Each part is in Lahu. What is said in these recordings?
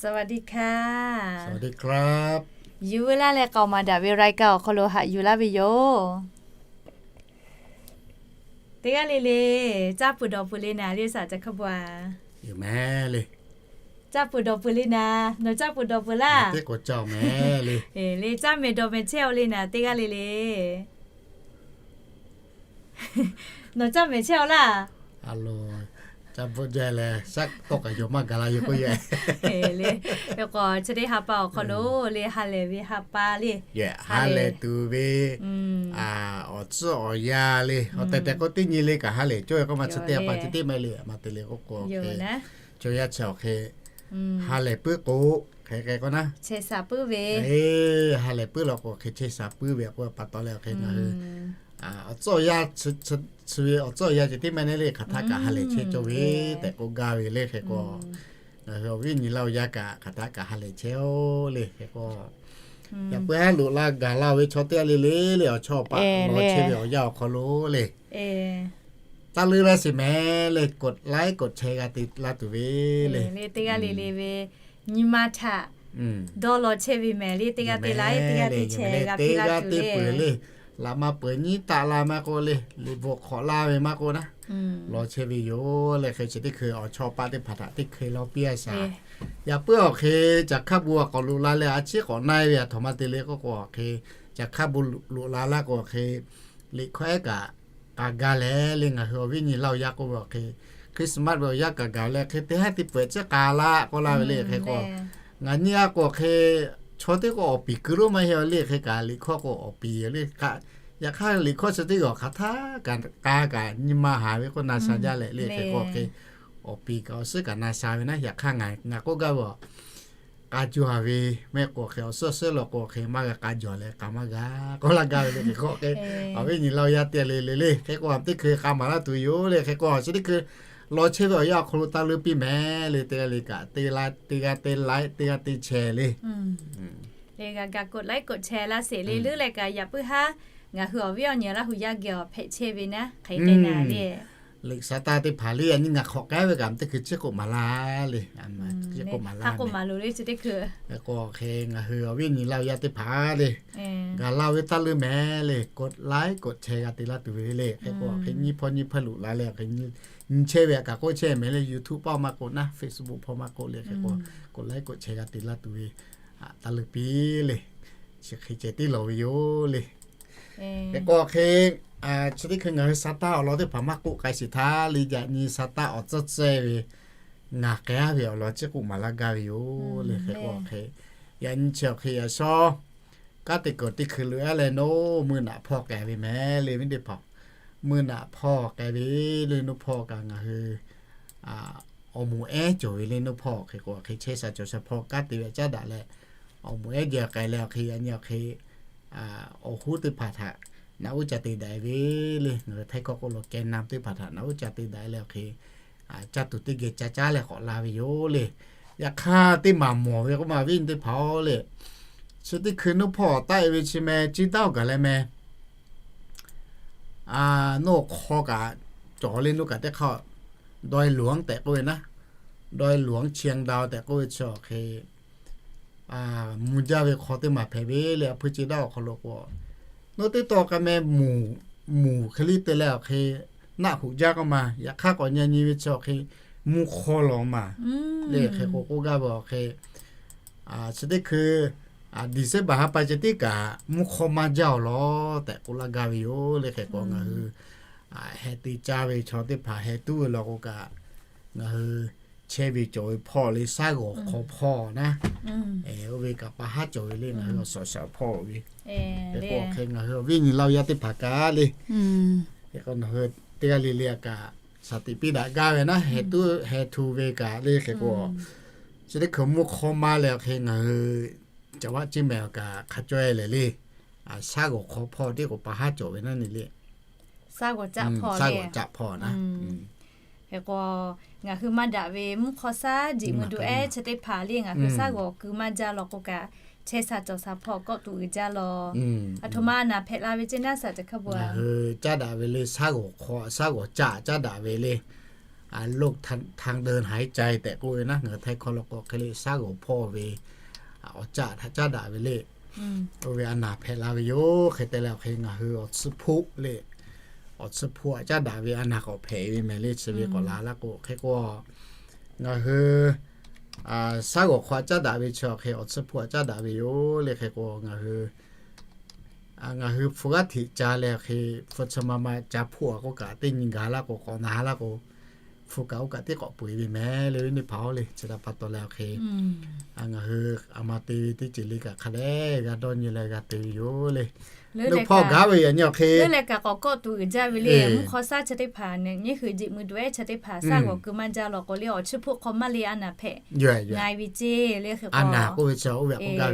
สวัสดีค่ะ สวัสดีครับ Yuˬ veu laˇ leh k'aoˍ maˍ daꞈ ve รายการ awˬ hk'aw lo haꞈ yuˬ laˇ ve yoˬ. Teˇ g'aˇ le le, caˇ peuˬ dawˬ peuˬ le naˍ le, shaˍ ca hk'a bu a. Caˇ peuˬ dawˬ peuˬ le naˍ, nawˬ caˇ peuˬ dawˬ peuˬ laˇ. Le caˇ mehˍ dawˬ mehˍ chehˇ-oˬ le naˍ, teˇ g'aˇ le le. Nawˬ caˇ mehˍ chehˇ-oˬ laˇ. Caˇ bvuhˆ jaˇ leh shaˉ tawˇ kaꞈ yawˬ maˇ gaˬ la yoˬ k'oˆ yaˇ. K'o chi teˇ ha pa awˬ hk'aw lo le ha lehˬ ve ha pa le, ha lehˬ tuˬ ve awˬ tcuhˉ awˬ yanˇ le, awˬ tehˬ tehˬ k'o teˇ nyi le kaꞈ ha lehˬ cawˇ ve k'oˆ ma chi teˇ ha pa chi teˇ maˇ le, maˇ te le k'oˆ k'o, chaw yaˇ chi awˬ hk'e ha lehˬ puiˉ k'o, hk'e k'o naˉ, ha lehˬ puiˉ law k'o hk'e chehˇ sha puiˉ ve k'o pa taw leh awˬ hk'e ngaˬ hui awˬ tcuhˉ awˬ yanˇ, chi ve awˬ tcuhˉ awˬ yanˇ ceh tiˉ maˇ heˆ le, hk'aˬ htaˆ kaꞈ ha lehˬ chehˇ cawˇ ve tehꞈ k'oˆ gaˇ ve le. Hk'e k'o ngaˬ hui awˬ viˉ awˬ nyi Laˇ huˍ yaˇ kaꞈ hk'aˬ htaˆ kaꞈ ha lehˬ chehˇ-oˬ le. Hk'e k'o yaꞈ puiˉ haˉ loꞈ la gaˬ la-oˬ ve chaw teˇ g'aˇ le le le, awˬ chawˇ awˬ paˆ lawˬ chehˇ ve awˬ yanˇ awˬ hk'aw lo le, taˇ leuˉ laˇ sheˍ mehˍ le, กดไลค์ กดแชร์ g'a te laˇ tuˬ ve le. Teˇ g'aˇ le le ve nyi ma htaꞈ dawˇ law chehˇ ve mehˍ le, teˇ g'aˇ te laiˉ, teˇ g'aˇ te chehˇ, teˇ g'aˇ te peuˬ le. Laꞈ ma peuˬ nyiˉ taˆ la maˇ k'oˆ le, liꞈ bvuhꞈ hk'awꞈ laˇ ve maˇ k'oˆ naˉ, lawˬ chehˇ ve yoˬ le. Hk'e chi teˇ hkui awˬ chawˇ paˆ teˇ hpaˍ htaꞈ teˇ hkui lawˇ piˇ a shaˍ. Yaꞈ puiˉ awˬ hk'e caˬ hk'aˇ bon k'awꞈ loꞈ la leh a ciˉ k'awꞈ na-e ve a htoꞈ ma te le k'oˆ k'o, awˬ hk'e caˬ hk'aˇ bon loꞈ la laˇ k'o, awˬ hk'e liꞈ hkawˇ ehˉ kaꞈ k'a gaˇ leh le, ngaˬ hui awˬ viˉ nyi Laˇ huˍ yaˇ k'oˆ ve awˬ hk'e, Christmas ve awˬ yanˇ kaꞈ gaˬ leh hk'e teˇ haˉ teˇ peuˬ ciˉ k'a laˇ k'oˆ laˇ ve le. Hk'e k'o ngaˬ nyi a k'o hk'e chaw teˇ k'o awˬ piˍ keu lonˉ maˇ heˆ le. Hk'e kaꞈ liꞈ hkawˇ k'o awˬ piˍ le. Yaꞈ hk'aˇ liꞈ hkawˇ chi teˇ g'aˇ hk'aˬ htaˆ kaꞈ k'a kaꞈ nyi ma haˍ ve k'oˆ na sha jaˇ leh le. Hk'e k'o hk'e awˬ piˍ kaꞈ awˬ suhˉ kaꞈ na sha ve naˉ, yaꞈ hk'aˇ ngaˬ k'oˆ gaˇ ve a k'a jaw haˍ ve mehˆ k'o hk'e awˬ suhˉ awˬ suhˉ law k'o hk'e maˇ g'a k'a jawˬ leh k'a maˇ g'a k'oˆ laˇ gaˇ ve le. Hk'e k'o hk'e awˬ viˉ nyi Laˇ huˍ yaˇ teˇ g'aˇ le le le, hk'e k'o a teˇ hkui k'a maˍ laˇ tuˬ yoˬ le. Hk'e k'o chi teˇ hkui lawˬ chehˇ ve awˬ yanˇ awˬ hk'aw lo taˇ leuˉ piˇ mehˍ le, teˇ g'aˇ le kaꞈ teˇ g'aˇ te laiˉ, teˇ g'aˇ te chehˇ le. Le g'a ga กดไลค์ กดแชร์ laˇ sheˍ le, leuˉ leh kaꞈ yaꞈ puiˉ haˉ ngaˬ hui awˬ viˉ awˬ nyi Laˇ huˍ yaˇ geh awˬ hpehꞈ chehˇ ve naˉ, hk'e te naˍ le. Liꞈ sa taˇ teˇ hpaˍ le yaꈈ nyiˇ ngaˬ hk'awꞈ k'ai ve kaꞈ teˇ hkui chiˉ k'oˆ maˍ laˇ le. Chiˉ k'oˆ maˍ laˇ k'oˆ maˍ loˬ le chi teˇ hkui. Hk'e k'o hk'e ngaˬ hui awˬ viˉ nyi Laˇ huˍ yaˇ teˇ hpaˍ le, gaˬ laˇ ve taˇ leuˉ mehˍ le, กดไลค์ กดแชร์ g'a te laˇ tuˬ ve le. Hk'e k'o hk'e nyiˇ hpawˇ nyiˇ hpawˇ loꞈ la leh awˬ hk'e nyi chehˇ ve a kaꞈ k'oˆ chehˇ mehˍ le, YouTube hpawˇ maˇ k'oˆ naˉ, Facebook hpawˇ maˇ k'oˆ le. Hk'e k'o กดไลค์ กดแชร์ g'a te laˇ tuˬ ve taˇ leuˉ piˇ le. Chi hk'e ceh tiˉ lawˬ ve yoˬ le. Hk'e k'o hk'e chi teˇ hkui ngaˬ hui sa taˇ awˬ lawn teˇ hpaˍ maˇ k'oˆ k'ai sheˍ htaˇ le, yaꞈ nyi sa taˇ awˬ tcuhˉ tcuhˉ ve ngaˬ k'ai-a ve awˬ lawn chiˉ k'oˆ maˍ laˇ gaˇ ve yoˬ le. Hk'e k'o hk'e yaꞈ nyi chi awˬ hk'e yaꞈ shawˉ kanˉ te kuiˬ teˇ hkui loꞈ-a leh naˉ, mui naꞈ hpawˇ k'ai ve mehˍ le, viˉ teˇ hpaˍ. Mui naꞈ hpawˇ k'ai ve le, naˉ hpawˇ kaꞈ ngaˬ hui awˬ moˍ ehˉ cawˬ ve le, naˉ hpawˇ hk'e k'o hk'e chehˇ sha cawˬ sha hpawˇ kanˉ te ve caˉ daꞈ leh awˬ moˍ ehˉ jaˇ k'ai leh awˬ hk'e yaꞈ nyi awˬ hk'e awˬ hoˉ teˇ hpaˍ htaꞈ naꞈ uˉ ca te daꞈ ve le, ngaˬ hui Htaiˇ hkawˇ k'oˆ lo แกนนำ teˇ hpaˍ htaꞈ naꞈ uˉ ca te daꞈ leh awˬ hk'e caˇ tuˬ teˇ geh ca caˉ leh k'awꞈ la ve yoˬ le. Yaꞈ hk'aˇ teˇ maˬ mawˬ ve k'oˆ ma viˉ nyi teˇ hpaˍ-oˬ le, chi teˇ hkui naˉ hpawˇ taˆ-e ve chi meh ciˇ daˇ-oˬ gaˬ leh meh, naˉ hk'aw kaꞈ cawˬ le, naˉ kaꞈ teˇ hk'aˇ ดอยหลวง tehꞈ k'oˆ ve naˉ, ดอยหลวง เชียงดาว tehꞈ k'oˆ ve chi awˬ hk'e mvuh jaˇ ve hk'aw teˇ maˬ hpehꞈ ve le. A hpu ciˇ daˇ awˬ hk'aw lo k'o naˉ teˇ taw k'a meh mvuhˬ hk'e liˇ te leh awˬ hk'e naˆ hoꞈ jaˇ k'oˆ ma. Yaꞈ hk'aˇ k'awꞈ nyi nyi ve chi awˬ hk'e mvuhˇ hk'aw lawˬ maˬ le. Hk'e k'o k'oˆ gaˇ ve awˬ hk'e chi teˇ hkui December ha pa ceh tiˉ kaꞈ mvuhˇ hk'aw maˇ jaˇ-oˬ lawˬ tehꞈ k'oˆ laˇ gaˇ ve yoˬ le. Hk'e k'o ngaˬ hui heh te caˇ ve chaw teˇ hpaˍ heh tuˉ ve law k'o kaꞈ ngaˬ hui chehˇ ve cawˬ ve hpawˇ le, shaˉ g'awˬ hk'aw hpawˇ naˉ, oˇ ve kaꞈ pa haˉ cawˬ ve le. Ngaˬ hui awˬ suhˍ shaˍ hpawˇ ve hk'e k'o hk'e ngaˬ hui awˬ viˉ nyi Laˇ huˍ yaˇ teˇ hpaˍ kaꞈ le, hk'e k'o ngaˬ hui teˇ g'aˇ le le kaꞈ shaˍ tiꞈ piˇ daꞈ gaˇ ve naˉ, heh tuˉ heh htu ve kaꞈ le. Hk'e k'o chi teˇ hkui mvuhˇ hk'aw maˇ leh awˬ hk'e ngaˬ hui caˬ vaˆ ciˇ mehˍ awˬ kaꞈ hk'a caweh lehˬ le, shaˉ g'awˬ hk'aw hpawˇ tiˉ k'o pa haˉ cawˬ ve naˉ ne le. Shaˉ g'awˬ caˆ hpawˇ le. Hk'e k'o ngaˬ hui maˇ daꞈ ve mvuhˇ hk'aw shaˉ jiꞈ mvuh du ehˉ chi teˇ hpaˍ le, ngaˬ hui shaˉ g'awˬ keu maˇ jaˇ law k'o kaꞈ chehˇ sha cawˬ sha hpawˇ kawˆ tuˬ uiˍ jaˇ law. Aˬ htoꞈ ma naˍ hpehꞈ la ve ceˇ naˉ shaˍ ca hk'a bu a, caˇ daꞈ ve le, shaˉ g'awˬ hk'aw shaˉ g'awˬ caˆ caˇ daꞈ ve le. โรคทางเดินหายใจ tehꞈ k'oˆ ve naˉ, ngaˬ hui Htaiˇ hkawˇ lo k'o hk'e le, shaˉ g'awˬ hpawˇ ve awˬ caˆ htaꞈ caˉ daꞈ ve le. Oˇ ve a naˬ hpehꞈ la ve yoˬ. Hk'e te leh awˬ hk'e ngaˬ hui awˬ tsuhˇ hpoˆ le, awˬ tsuhˇ hpoˆ htaꞈ caˉ daꞈ ve a naˬ k'awꞈ hpehꞈ ve mehˍ le, chi ve k'awꞈ la laˇ k'o, hk'e k'o ngaˬ hui shaˉ g'awˬ hk'aw caˉ daꞈ ve chi awˬ hk'e awˬ tsuhˇ hpoˆ htaꞈ caˉ daꞈ ve yoˬ le. Hk'e k'o ngaˬ hui ngaˬ hui hpu g'aˇ hteꞈ ca leh hk'e, hpu chi ma ma ca hpoˆ a k'oˆ kaꞈ teˇ nyi gaˬ laˇ k'o, k'awꞈ na laˇ k'o, hpu kaꞈ oˇ kaꞈ teˇ k'awꞈ peu eˬ ve mehˍ le, ve neˇ hpaˍ-oˬ le. Chi htaꞈ pa taw leh awˬ hk'e ngaˬ hui a ma te ve teˇ ceuˬ le kaꞈ hk'a dehꞈ g'a dawˇ nyi leh g'a te ve yoˬ le. Nuˇ hpawˇ gaˇ ve yaꞈ nyi awˬ hk'e leuˉ leh kaꞈ k'awꞈ kawˆ tuˬ uiˍ jaˇ ve le. Mvuhˇ hk'aw shaˉ chi teˇ hpaˍ nyi hui jeꞈ mui daweh chi teˇ hpaˍ shaˉ g'awˬ keu maˇ jaˇ law k'o le, awˬ tsuhˇ hpoˆ hk'aw maˇ le a naˬ hpehꞈ nga ve ceˇ le. Hk'e k'o, oˇ ve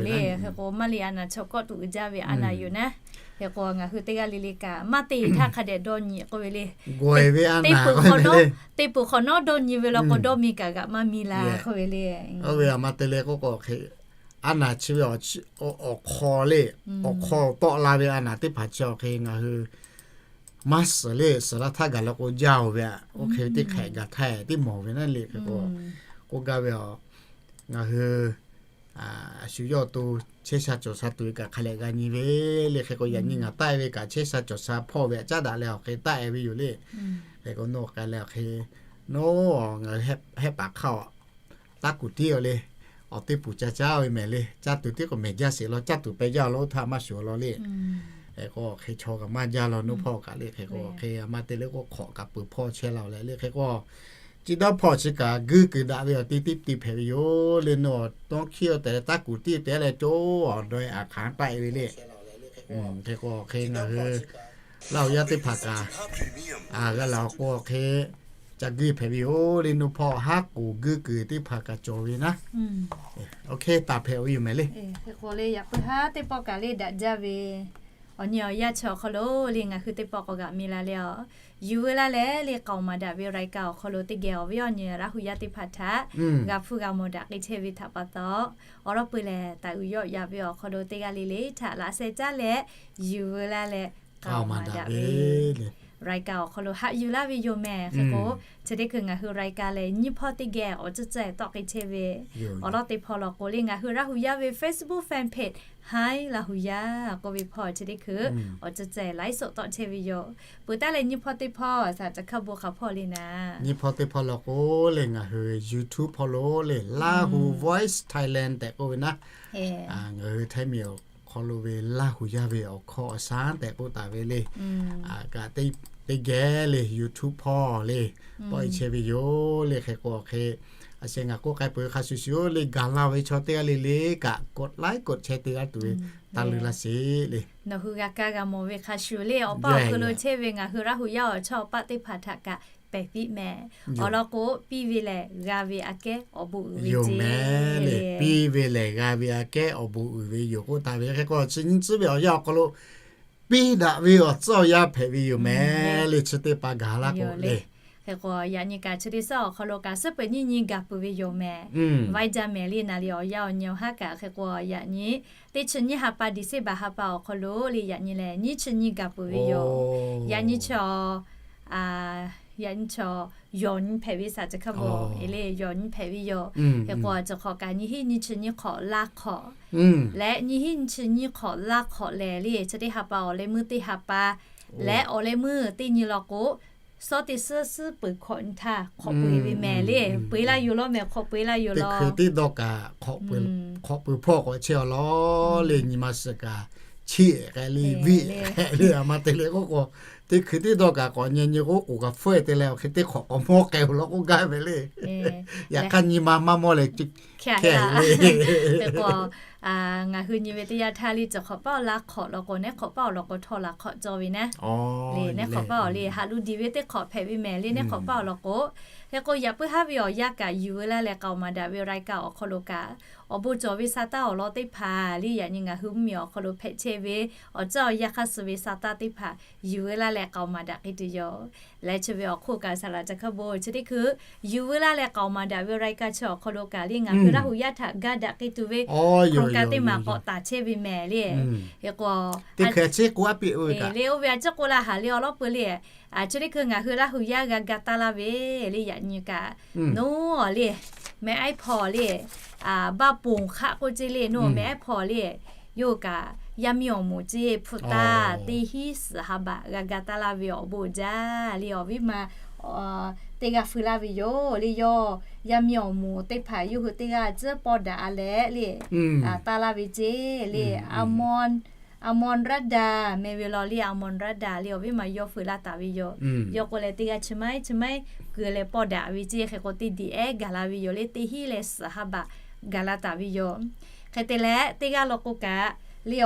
le, hk'e k'o maˇ le a naˬ chaw kawˆ tuˬ uiˍ jaˇ ve a naˬ yoˬ naˉ. Hk'e k'o ngaˬ hui teˇ g'aˇ le le kaꞈ maˇ te htaˇ hk'a dehꞈ dawˇ nyi k'oˆ ve le. Te peuˬ hk'awꞈ nawˉ, te peuˬ hk'awꞈ nawˉ dawˇ nyi ve law k'o, dawˇ mi kaꞈ g'aꞈ maˇ mi la k'oˆ ve le. Oˇ ve a ma te le k'oˆ k'o hk'e, a naˬ chi ve awˬ hk'aw le, awˬ hk'aw tawˆ la ve a naˬ teˇ hpaˍ chi awˬ hk'e ngaˬ hui maˇ suhˍ le, suhˍ laˇ htaˇ gaˬ la k'o jaˇ-oˬ ve aꞈ. Oˇ hk'e ve teˇ hk'ehꞈ gaˬ htaˇ tiˉ mawˬ ve naˉ le. Hk'e k'o k'oˆ gaˇ ve a, ngaˬ hui a shu yawˇ to chehˇ sha cawˬ sha tuˬ ve kaꞈ hk'a lehꞈ g'a nyi ve le. Hk'e k'o yaꞈ nyi ngaˬ taˆ e ve kaꞈ chehˇ sha cawˬ sha hpawˇ ve aꞈ caˉ daꞈ leh awˬ hk'e taˆ e ve yoˬ le. Hk'e k'o nawˬ k'ai leh awˬ hk'e, nawˬ ngaˬ hui hehˆ paˍ hk'aˇ a taˉ kuˬ tiˉ a le, awˬ teˇ puˍ ca caˉ ve mehˍ le. Caˇ tuˬ tiˉ k'o mehˍ jaˇ sheˍ law, caˇ tuˬ peh jaˇ law, oˇ htaˇ maˇ shuˍ law le. Hk'e k'o hk'e chaw kaꞈ maˇ jaˇ law, nuˇ hpawˇ kaꞈ le. Hk'e k'o hk'e a ma te le k'o hk'awꞈ kaꞈ peuˬ hpawˇ chehˇ la leh le. Hk'e k'o chi dawˇ hpawˇ chi kaꞈ guˇ kuiˬ daꞈ ve awˬ te tiˉ te hpehꞈ ve yoˬ le. Nawˬ tawˇ hkiˉ-o tehꞈ leh taˉ kuˬ tiˉ te leh co awˬ daweh aˬ hk'aˬ taˆ e ve le. Hk'e k'o hk'e ngaˬ hui Laˇ huˍ yaˇ teˇ hpaˍ kaꞈ g'a laˬ k'o hk'e ca guˇ hpehꞈ ve yoˬ le. Nuˇ hpawˇ haˉ k'oˍ guˇ kuiˬ teˇ hpaˍ kaꞈ cawˬ ve naˉ. Oˇ hk'e taˍ hpehꞈ ve yoˬ mehˍ le. Hk'e k'o le yaꞈ puiˉ haˉ teˇ pawˆ kaꞈ le daꞈ jaˇ ve awˬ nyi awˬ yanˇ chi awˬ hk'aw lo le ngaˬ hui teˇ pawˆ k'awꞈ g'aꞈ mi la le a. Yuˬ veu laˇ leh le k'aoˍ maˍ daꞈ ve raiˍ kaꞈ awˬ hk'aw lo teˇ geh awˬ viˉ awˬ nyi Laˇ huˍ yaˇ teˇ hpaˍ htaꞈ g'a hpuˇ g'a mawˬ daꞈ k'ai chehˇ ve htaꞈ pa taw, awˬ lawn peuˬ lehˬ taˍ uiˍ yawˆ yaꞈ ve awˬ hk'aw lo teˇ g'aˇ le le htaꞈ laꞈ sheh caˉ leh yuˬ veu laˇ leh k'aoˍ maˍ daꞈ ve raiˍ kaꞈ awˬ hk'aw lo haꞈ yuˬ laˇ ve yoˬ mehˍ. Hk'e k'o chi teˇ hkui ngaˬ hui raiˍ kaꞈ lehˬ nyiˇ hpawˇ teˇ geh awˬ ceuˬ ceh tawˆ k'ai chehˇ ve awˬ lawn teˇ hpawˇ law k'o le ngaˬ hui Laˇ huˍ yaˇ ve Facebook fan page Hi Laˇ huˍ yaˇ k'oˆ ve hpawˇ chi teˇ hkui awˬ ceuˬ ceh laiˉ soꞈ tawˆ chehˇ ve yoˬ. Peuˬ taˉ leh nyiˇ hpawˇ teˇ hpawˇ shaˍ ca hk'a bon hk'a hpawˇ le naˉ. Nyiˇ hpawˇ teˇ hpawˇ law k'o le ngaˬ hui YouTube hpawˇ lo le Laˇ huˍ Voice Thailand tehꞈ k'oˆ ve naˉ. Ngaˬ hui Htaiˇ miˬ awˬ hk'aw lo ve Laˇ huˍ yaˇ ve awˬ hkawˇ awˬ shaˉ tehꞈ k'oˆ taˍ ve le. Kaꞈ teˇ geh le YouTube hpawˇ le tawˆ e chehˇ ve yoˬ le. Hk'e k'o hk'e a sheh ngaˬ k'oˆ k'ai peuˬ ve hk'a shuˍ shuˍ le gaˬ la ve chaw teˇ g'aˇ le le kaꞈ กดไลค์ กดแชร์ te g'a tuˬ ve taˇ luˬ laˇ sheˍ le. Nawˬ hui g'a kaˇ g'a mawˬ ve hk'a shuˍ le awˬ paˇ awˬ hk'eun lo chehˇ ve ngaˬ hui Laˇ huˍ yaˇ awˬ chawˇ paˆ teˇ hpaˍ htaꞈ kaꞈ pehˬ piˇ mehˍ. Awˬ lawn k'o piˇ ve lehˬ g'a ve aꞈ kehˉ awˬ bon uiˍ ve yoˬ mehˍ le. Piˇ ve lehˬ g'a ve aꞈ kehˉ awˬ bon uiˍ ve yoˬ k'oˆ taˍ ve. Hk'e k'o chi nyi tcuhˉ ve awˬ yanˇ awˬ hk'aw lo piˇ daꞈ ve awˬ tcuhˉ awˬ yanˇ hpehꞈ ve yoˬ mehˍ le. Chi teˇ pa gaˬ laˇ k'o le. Hk'e k'o yaꞈ nyi kaꞈ chi teˇ suhˉ awˬ hk'aw lo kaꞈ suhˉ peuˬ nyiˇ nyi gaˬ peuˬ ve yoˬ mehˍ. Vaiˇ jaˇ mehˍ le naˍ liꞈ awˬ yanˇ awˬ nyi awˬ haˉ kaꞈ hk'e k'o yaꞈ nyi teˇ chi nyiˇ ha pa December ha pa awˬ hk'aw lo le yaꞈ nyi lehˬ nyiˇ chi nyi gaˬ peuˬ ve yoˬ. Yaꞈ nyi chaw yaꞈ nyi chaw yawˬ nyi hpehꞈ ve shaˍ ca hk'a bon le yawˬ nyi hpehꞈ ve yoˬ. Hk'e k'o cawˬ hk'awꞈ kaꞈ nyiˇ hinˉ nyiˇ chi nyiˇ hk'awꞈ laˇ hk'awꞈ leh nyiˇ hinˉ nyiˇ chi nyiˇ hk'awꞈ laˇ hk'awꞈ lehˬ le chi teˇ ha pa awˬ leh meuˇ teˇ ha pa leh awˬ leh meuˇ teˇ nyi law k'o, suhˉ teˇ suhˉ suhˉ peuˬ hkawꞈ nyi htaˇ hk'awꞈ peu eˬ ve mehˍ le. Peu eˬ laˇ yoˬ law mehˍ, hk'awꞈ peu eˬ laˇ yoˬ law. Teˇ hkui tiˉ dawˇ kaꞈ hk'awꞈ peu hpawˇ k'awꞈ chehˇ a law le. Nyi ma suhˍ kaꞈ chiˇ k'ai le viˇ k'ai le a ma te le k'oˆ k'o, teˇ hkui tiˉ dawˇ kaꞈ k'awꞈ nyi nyi k'o k'oˍ kaꞈ hpfuhˇ te leh awˬ hk'e teˇ hk'awꞈ k'awꞈ mawˇ k'ai oˬ law k'oˆ gaˇ ve le. Yaꞈ hk'aˇ nyi ma maˇ mawˇ leh hkehˇ le. Hk'e k'o ngaˬ hui nyi ve teˇ yanˇ htaˇ le cawˬ hk'awꞈ paˉ awˬ laˇ hk'awꞈ law k'o nehˉ hk'awꞈ paˉ awˬ law k'o htawˇ laꞈ hk'awꞈ cawˇ ve naˉ. Le nehˉ hk'awꞈ paˉ awˬ le haꞈ lu diˬ ve teˇ hk'awꞈ hpehꞈ ve mehˍ le nehˉ hk'awꞈ paˉ awˬ law k'o. Hk'e k'o yaꞈ puiˉ haˉ ve awˬ yanˇ kaꞈ yuˬ veu laˇ leh k'aoˍ maˍ daꞈ ve raiˍ kaꞈ awˬ hk'aw lo kaꞈ awˬ bon cawˬ ve sa taˇ awˬ lawn teˇ hpaˍ le yaꞈ nyi ngaˬ hui mvuhˇ miˬ awˬ hk'aw lo hpehꞈ chehˇ ve awˬ ceuˬ awˬ yanˇ hk'aˇ suh ve sa taˇ teˇ hpaˍ yuˬ veu laˇ leh k'aoˍ maˍ daꞈ k'ai tuˬ yoˬ. Leh chi ve awˬ hk'oˆ kaꞈ saˍ laꞈ ca hk'a bon chi teˇ hkui yuˬ veu laˇ leh k'aoˍ maˍ daꞈ ve awˬ รายการ chi awˬ hk'aw lo kaꞈ le ngaˬ hui Laˇ huˍ yaˇ htaꞈ ga daꞈ k'ai tuˬ ve โครงการ teˇ maˬ k'awꞈ taˍ chehˇ ve mehˍ le. Hk'e k'o, le oˇ ve a ciˉ k'oˆ la haˍ le awˬ lawn peuˬ le. Chi teˇ hkui ngaˬ hui Laˇ huˍ yaˇ g'a ga taˇ laˇ ve le yaꞈ nyi kaꞈ naˉ le, mehˍ aˉ hpaw le, baˆ ponˬ hk'aˆ k'oˆ ceˇ le naˉ mehˍ aˉ hpaw le, yawˇ kaꞈ yaˇ miˇ awˬ moˍ ceˇ hpu taˇ teˇ hinˉ suhˍ ha baꞈ g'a ga taˇ laˇ ve awˬ bon jaˇ le awˬ viˉ ma teˇ g'aˇ feu laˇ ve yoˬ le. Yawˇ yaˇ miˇ awˬ moˍ teˇ hpaˍ yawˇ hui teˇ g'aˇ tcuhˉ pawˇ daꞈ a leh le taˇ laˇ ve ceˇ le. Aˍmonˍraˆdaˍ meh ve law le, Aˍmonˍraˆdaˍ le awˬ viˉ ma yawˇ feu laˇ taˍ ve yoˬ. Yawˇ k'o leh teˇ g'aˇ chi maiˉ chi maiˉ keu leh pawˇ daꞈ ve ceˇ. Hk'e k'o teˇ diꞈ ehˉ gaˬ la ve yoˬ le, teˇ hinˉ leh suhˍ ha baꞈ gaˬ la taˍ ve yoˬ. Hk'e te leh teˇ g'aˇ law k'o kaꞈ le,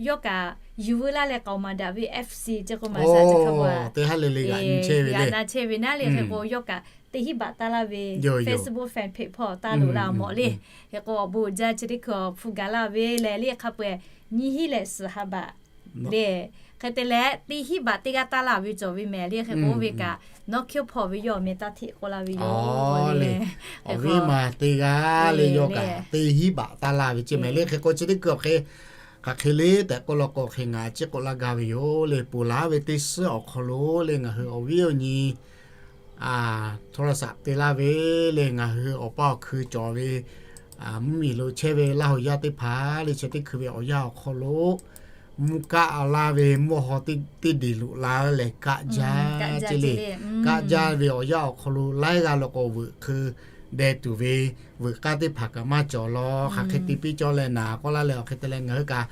yawˇ kaꞈ yuˬ veu laˇ leh k'aoˍ maˍ daꞈ ve FC chi k'o maˍ saˍ ca hk'a bon a, teˇ ha le le g'aꞈ nyi chehˇ ve le, g'aꞈ na chehˇ ve naˉ le. Hk'e k'o yawˇ kaꞈ teˇ hinˉ baꞈ taˇ laˇ ve, Facebook fan page hpawˇ taˇ loꞈ la mawˬ le. Hk'e k'o awˬ bon jaˇ chi teˇ hkui awˬ hpu gaˬ laˇ ve lehˬ le hk'a peu-eˬ nyiˇ hinˉ leh suhˍ ha baꞈ le. Hk'e te leh teˇ hinˉ baꞈ teˇ g'aˇ taˇ laˇ ve cawˬ ve mehˍ le. Hk'e k'o oˇ ve kaꞈ nawˉ hkiˇ hpawˇ ve yawˇ meh taˇ hteꞈ k'oˆ laˇ ve yoˬ le. Awˬ viˉ ma teˇ g'aˇ le yawˇ kaꞈ teˇ hinˉ baꞈ taˇ laˇ ve ceˇ mehˍ le. Hk'e k'o chi teˇ hkui awˬ hk'e hk'aˬ hk'e le tehꞈ k'oˆ law k'o hk'e ngaˬ ciˉ k'oˆ laˇ gaˇ ve yoˬ le. Ponˬ laˇ ve teˇ suhˉ awˬ hk'aw lo le ngaˬ hui awˬ viˉ awˬ nyi โทรศัพท์ te laˇ ve le ngaˬ hui awˬ paˇ awˬ hkui cawˬ ve mvuhˇmiˬ lo chehˇ ve Laˇ huˍ yaˇ teˇ hpaˍ le chi teˇ hkui ve awˬ yanˇ awˬ hk'aw lo mvuhˇ kaˆ laˇ ve mvuhˇ haw teˇ deˬ loꞈ la leh kaˆ jaˇ ceˇ le. Kaˆ jaˇ ve awˬ yanˇ awˬ hk'aw lo laiˉ g'aˇ law k'o veuꞈ hkeu deh tuˬ ve veuꞈ k'aˇ teˇ hpaˍ kaꞈ maˇ cawˬ law. Hk'aˬ hk'e te piˇ cawˇ leh naˍ k'oˆ laˇ leh awˬ hk'e te leh ngaˬ hui kaꞈ